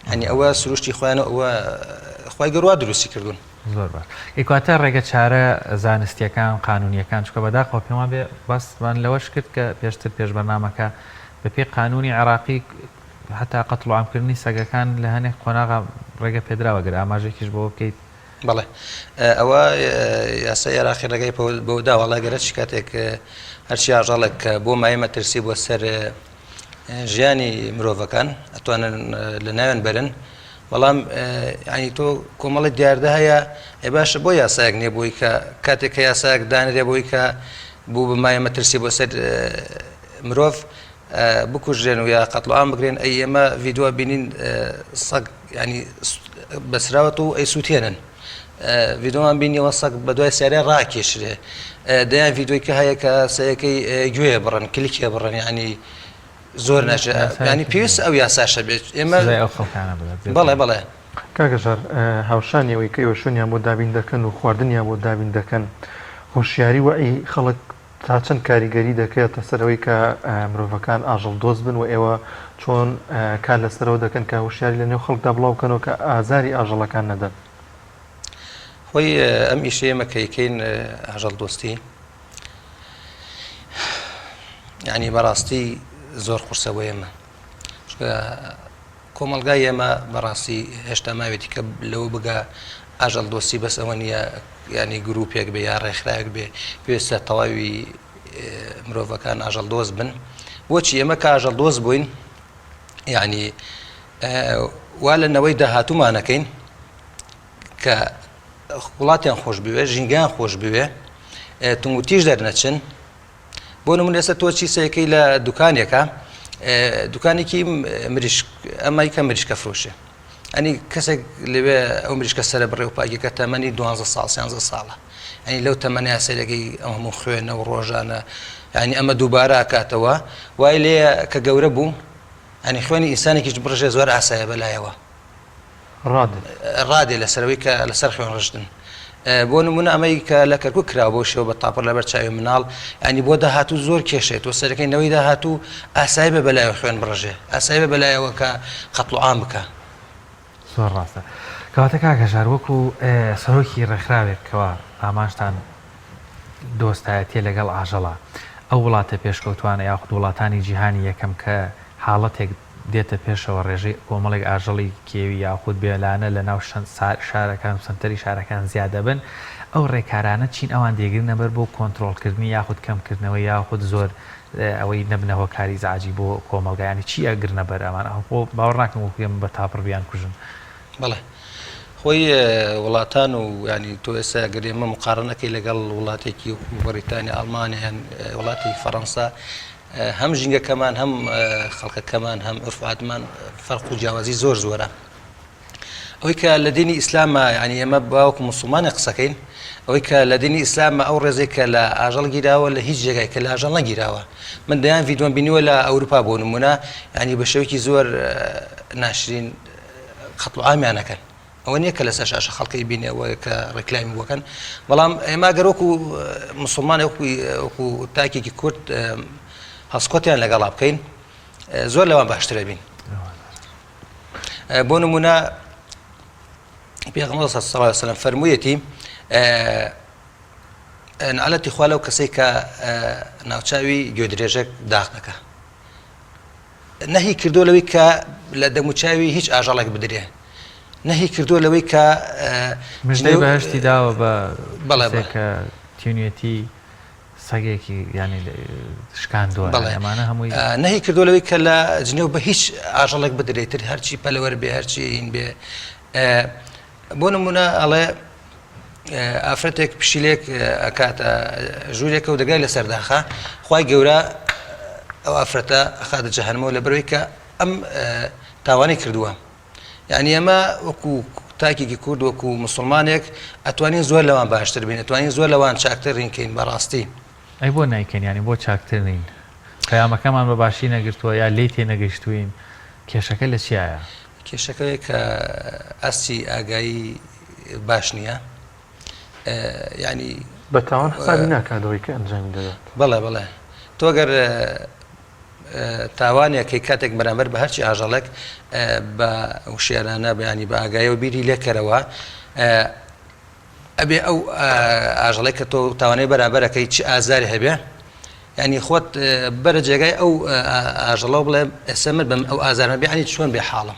یانی ئەوە سروشتی خۆیانە ئەوە خوای گەورە وا دروستی کردوون. زۆر باش ئیکواتە ڕێگە چارە زانستیەکان قانونیەکان چونکە بەداخەوە پێم وابێ باسمان لەوەش کرد کە پێشتر پێش بەرنامەکە بەپێی قانونی عێراقی هەتا قەتڵ و عامکردنی سەگەکان لە هەنێک قۆناغا ڕێگە پێدراوە گەر ئاماژێکیش بەوە بکەیت. بەڵێ ئەوە یاسای عێراقی ڕێگای بەوە داوە ئەڵێ گەر هەرچی کاتێک هەرچی ئاژەڵێک کە بۆ مایە مەترسی بۆ سەر ژیانی مرۆڤەکان ئەتوانن لە ناوێن بەرن بەڵام ینی تۆ کۆمەڵی دیاردە هەیە ئێ باشە بۆ یاسایەک نییە بۆی کە کاتێک کە یاسایەک دانرێ بۆی کە بوو بمایە مەترسی بۆ سەر مرۆڤ بکوژرێن و یا قەتڵ بکرێن ئەی ئێمە ڤیددیوە بینین سەگ ینی بەسراوەت و ئەی سووتێنن ڤیدۆمان بینیەوە سەگ بە دوای سیارە ڕاکێشرێ دەیان ڤیدۆی کە هەیە کە سەیەکەی گوێ بڕن کلکێ بڕن ینی زۆر ناژێ ینی پێویست ئەو یاساشە بێت ئێمە بەڵێ بەڵێ کاکە ژار هاوشانی ئەوەی کە ئێوە شوێنیان بۆ دابین دەکەن و خواردنیان بۆ دابین دەکەن هۆشیاری وەعی خەڵک تا چەند کاریگەری دەکەێتە سەر ئەوەی کە مرۆڤەکان ئاژەڵ دۆست بن و ئێوە چۆن کار لەسەرەوە دەکەن کە هۆشیاری لە نێو خەڵکدا بڵاو بکەنەوە کە ئازاری ئاژەڵەکان نەدەن؟ خۆی ئەم ئیشەی ئێمە کە ئەیکەین ئاژەڵ دۆستی یعنی بەڕاستی زۆر قورسە بۆ ئێمە چونکە. کۆمەڵگای ئێمە بەڕاستی هێشتا ماوێتی کە لەوە بگا ئاژەڵ دۆستی بەس ئەوە نییە ینی گروپێک بێ یا ڕێکخراوێک بێ پێویستە تەواوی مرۆڤەکان ئاژەڵ دۆست بن بۆچی ئێمە کە ئاژەڵ دۆست بووین یعنی وا لە نەوەی داهاتوومانەکەین کە وڵاتیان خۆش بوێ ژینگەیان خۆش بوێ تونگوتیش دەرنەچن بۆ نمونە ئێستا تۆ چی سەیەکەی لە دوکانێکە دوکانێکی مریشک ئەمای کە مریشکە فرۆشێ ئەنی کەسێک لەوێ ئەو مریشکە سەرە بڕێ و پاکێکە تەمەنی دوانزە ساڵ سیانزە ساڵە ئەنی لەو تەمەنیا سەرەکەی ئەم هەموو خوێنە و ڕۆژانە ینی ئەمە دووبارە ئەکاتەوە وای لێ کە گەورە بوو ئەنی خوێنی ئینسانێکیش بڕژێ زۆر ئاسایە بەلایەوە ڕادێ. ڕادێ لەسەر ئەوەی کە لەسەر خوێن ڕشتن. بۆ نمونە ئەمەی کە لە کەرکوک کراوە بەو شێوە بە تاپڕ لەبەر چاوی مناڵ ینی بۆ داهاتوو زۆر کێشێت تۆ سەرەکەی نەوەی داهاتوو ئاسایی بە بەلایەوە خوێن بڕژێ ئاسایی بە بەلایەوە کە قەتڵ و عام بکە. زۆر ڕاستە. کەواتە کاک هەژار وەکو سەرۆکی ڕێکخراوێک کەوا ئامانجتان دۆستایەتیە لەگەڵ ئاژەڵا ئەو وڵاتە پێشکەوتوانە یاخود وڵاتانی جیهانی یەکەم کە حاڵەتێک دێتە پێشەوە ڕێژەی کۆمەڵێک ئاژەڵی کێوی یاخود بێلانە لە ناو شارەکان و سەنتەری شارەکان زیاد دەبن، ئەو ڕێکارانە چین ئەوان دەیگرنە بەر بۆ کۆنترۆڵکردنی یاخود کەمکردنەوەی یاخود زۆر ئەوەی نەبنە هۆکاری ئیزعاجی بۆ کۆمەڵگا یانی چی ئەگرنە بەر ئەمان خۆ باوەڕ ناکەم وەکو ئێمە بە تاپڕ بیانکوژن. بەڵێ خۆی وڵاتان و ینی تۆ ئێستا گەر ئێمە مقارنەکەی لەگەڵ وڵاتێکی وەکو بەریتانیا ئەڵمانیا یان وڵاتی فەڕەنسا هەم ژینگەکەمان هەم خەڵکەکەمان هەم عورف عادمان فەرق و جیاوازی زۆر زۆرە ئەوەی کە لە دینی ئیسلامە یعنی ئێمە باوەکو مسلمانە قسەکەین ئەوەی کە لە دینی ئیسلامە ئەو ڕێزێک کە لە ئاژەڵ گیراوە لە هیچ جێگای کە لە ئاژەڵ نەگیراوە من دەیان ڤیدیۆم بینیوە لە ئەوروپا بۆ نمونە ینی بە شێوەیەکی زۆر ناشرین قەتڵ عامیانەکەن ئەوە نییە کە لەسەر شاشە خەڵک ئەیبینێ ئەوە کە ڕیکلامی بۆ کەن بەڵام ئێمە گەر وەکو مسلمان وەکو وەکو تاکێکی کورد هەڵسکۆتیان لەگەڵا بکەین زۆر لەوان باشترە بین بۆ نمونە پێغەمبەر صلی الله علیه وسلم فەرموویەتی نعلەتی خوا لەو کەسەی کە ناوچاوی گوێدرێژێک داخ دەکا نەهی کردووە لەوەی کە لە دەموچاوی هیچ ئاژەڵێک بدرێ نەهی کردووە لەوەی کە مژدەی بەهشتی داوە بە بەڵێ کە تینوێتی سەگێکی ینی شکاندووە بەڵێ ئەمانە هەمووی نەهی کردووە لەوەی کە لە جنێو بە هیچ ئاژەڵێک بدرێت تر هەرچی پەلەوەر بێ هەرچی این بێ بۆ نمونە ئەڵێ ئافرەتێک پشیلێک ئەکاتە ژوورێکە و دەگای لەسەر داخە خوای گەورە ئەو ئافرەتە ئەخاتە جەهەنمەوە لەبەرەوەی کە ئەم تاوانی کردووە یعنی ئەمە وەکو تاکێکی کورد وەکو مسلمانێک ئەتوانین زۆر لەوان باشتر بین ئەتوانین زۆر لەوان چاکتر رینکەین بەڕاستی ئەی بۆ نایکەن یانی بۆ چاکتر نین پەیامەکەمان بە باشی نەگرتووە یا لێی تێنەگەیشتووین کێشەکە لە چیایە؟ کێشەکە کە ئاستی ئاگایی باش نییە یعنی بە تاوان حسابی ناکات ئەوەی کە ئەنجامی دەدات. بەڵێ بەڵێ تۆ گەر تاوانێکی کاتێک بەرامبەر بە هەرچی ئاژەڵێک بە وشیارانە بەیانی بە ئاگایەوە بیری لێکەرەوە ئەبێ ئەو ئاژەڵێک کە تۆ تاوانەی بەرامبەرەکەی چ ئازاری هەبێ ینی خۆت بەرە جێگای ئەو ئاژەڵەوە بڵێ ئێستا من بەم ئەو ئازارمە بێ ینی چۆن بێ حاڵم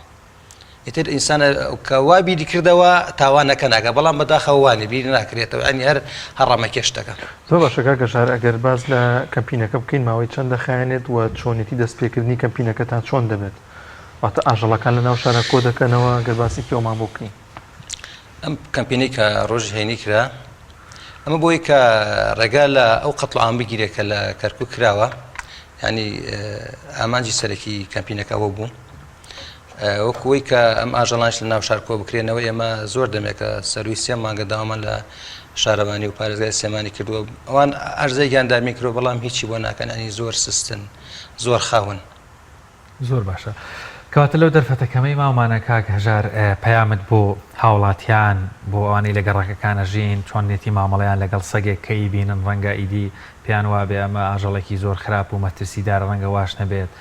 ئیتر ئینسان کە وا بیری کردەوە تاوانەکە ناکە بەڵام بەداخەوە وانی بیر ناکرێتەوە ینی هەر هەڕەمەکێ شتەکە. زۆر باشە کاک هەژار ئەگەر باس لە کەمپینەکە بکەین ماوەی چەند دەخایەنێت و چۆنێتی دەستپێکردنی کەمپینەکەتان چۆن دەبێت واتە ئاژەڵەکان لە ناو شارە کۆ دەکەنەوە گەر باسێکی ئەومان بۆ بکەین. ئەم کەمپینەی کە ڕۆژی هەینی کرا ئەمە بۆی کە ڕێگا لە ئەو قەتڵ عام بگیرێت کە لە کەرکک کراوە ینی ئامانجی سەرەکی کەمپینەکە ئەوە بوو وەکوی کە ئەم ئاژەڵانش لە ناو شار کۆ بکرێنەوە ئێمە زۆر دەمێکە سەروی سێ مانگە داوامان لە شارەوانی و پارێزگای سلێمانی کردووە ئەوان ئەرزێکیان دابین کردووە بەڵام هیچی بۆ ناکەن ئەنی زۆر سستن زۆر خاون زۆر باشە کەواتە لەو دەرفەتە کەمەی ماومانە کاک هەژار پەیامت بۆ هاوڵاتیان بۆ ئەوانەی لە گەڕەکەکان ئەژین چۆنیەتی مامەڵەیان لەگەڵ سەگێک کە ئیبینن ڕەنگە ئیدی پێیان وابێ ئەمە ئاژەڵێکی زۆر خراپ و مەترسیدارە ڕەنگە واش نەبێت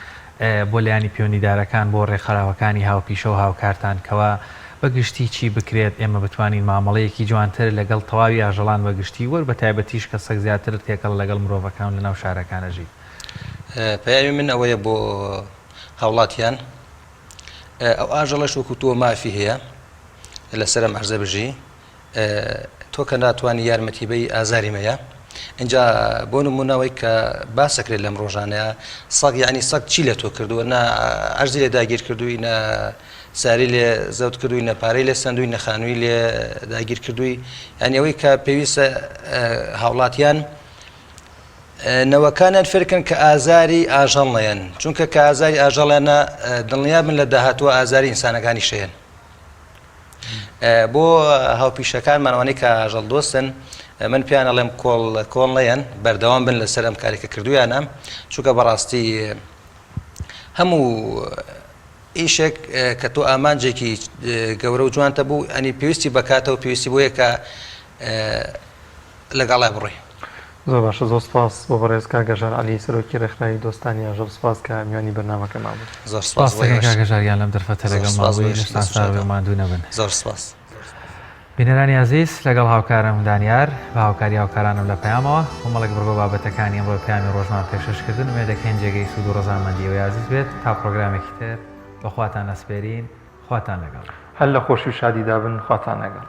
بۆ لایەنی پەیوەندیدارەکان بۆ ڕێکخراوەکانی هاوپیشە و هاوکارتان کەوا بە گشتی چی بکرێت ئێمە بتوانین مامەڵەیەکی جوانتر لەگەڵ تەواوی ئاژەڵان بە گشتی وەر بە تایبەتیش کە سەگ زیاتر تێکەڵ لەگەڵ مرۆڤەکان لەناو شارەکان ئەژیت. پەیامی من ئەوەیە بۆ هاوڵاتیان. ئەو ئاژەڵەش وەکو تۆ مافی هەیە لەسەر ئەم عەرزە بژی تۆ کە ناتوانانی یارمەتی بەی ئازاری مەیە اینجا بۆ نمونەوەی کە باسەکرێت لەم ڕۆژانەیە سەگ یعنی سەگ چی لە تۆ کردووە نە عەرزی لێ داگیر کردووی نە ساری لێ زەوت کردووی نە پارەی لێ سندوی نە خانووی لێ داگیر کردووی یعنی ئەوەی کە پێویستە هاوڵاتیان نەوەکانیان فێرکەن کە ئازاری ئاژەڵ نەیەن چونکە کە ئازاری ئاژەڵیانە دڵنیابن لە داهاتووە ئازاری ئینسانەکانی شەیەن بۆ هاوپیشەکانمان ئەوانەی کە ئاژەڵ دۆستن من پێیان ئەڵێم کۆڵ کۆڵ نەیەن بەردەوام بن لەسەر ئەم کارێکە کردویانە چونکە بەڕاستی هەموو ئیشێک کە تۆ ئامانجێکی گەورە و جوانتە بوو ئەنی پێویستی بەکاتەوە پێویستی بۆیە کە لەگەڵای بڕۆی. زۆر باشە زۆر سوپاس بۆ بەڕێز کاک هەژار عەلی سەرۆکی ڕێکخراوی دۆستانی ئاژەڵ سوپاس کە میوانی بەرنامەکەمان بووی. زۆر سوپاس سوپاس بۆ دەکەین ئێوەش. کاک هەژار گیان لەم دەرفەتە زۆر لەگەڵمان سوپاس بۆ بووی ئێوەش لەشتان دەست و ساغ بێ چاوتان. و ماندوو نەبن. زۆر سوپاس. بینەرانی ئازیز لەگەڵ هاوکارم دانیار بە هاوکاری هاوکارانم لە پەیامەوە کۆمەڵێک بڕگە و بابەتەکانی ئەمڕۆی پەیامی ڕۆژمان پێشکەش کردن ئومێد دەکەین جێگەی سوود و ڕەزامەندی ئێوەی ئازیز بێت تا پڕۆگرامێکی تر بە خواتان ئەسپێرین خواتان لەگەڵ. هەر لە خۆشی و شادیدا بن خواتان لەگەڵ.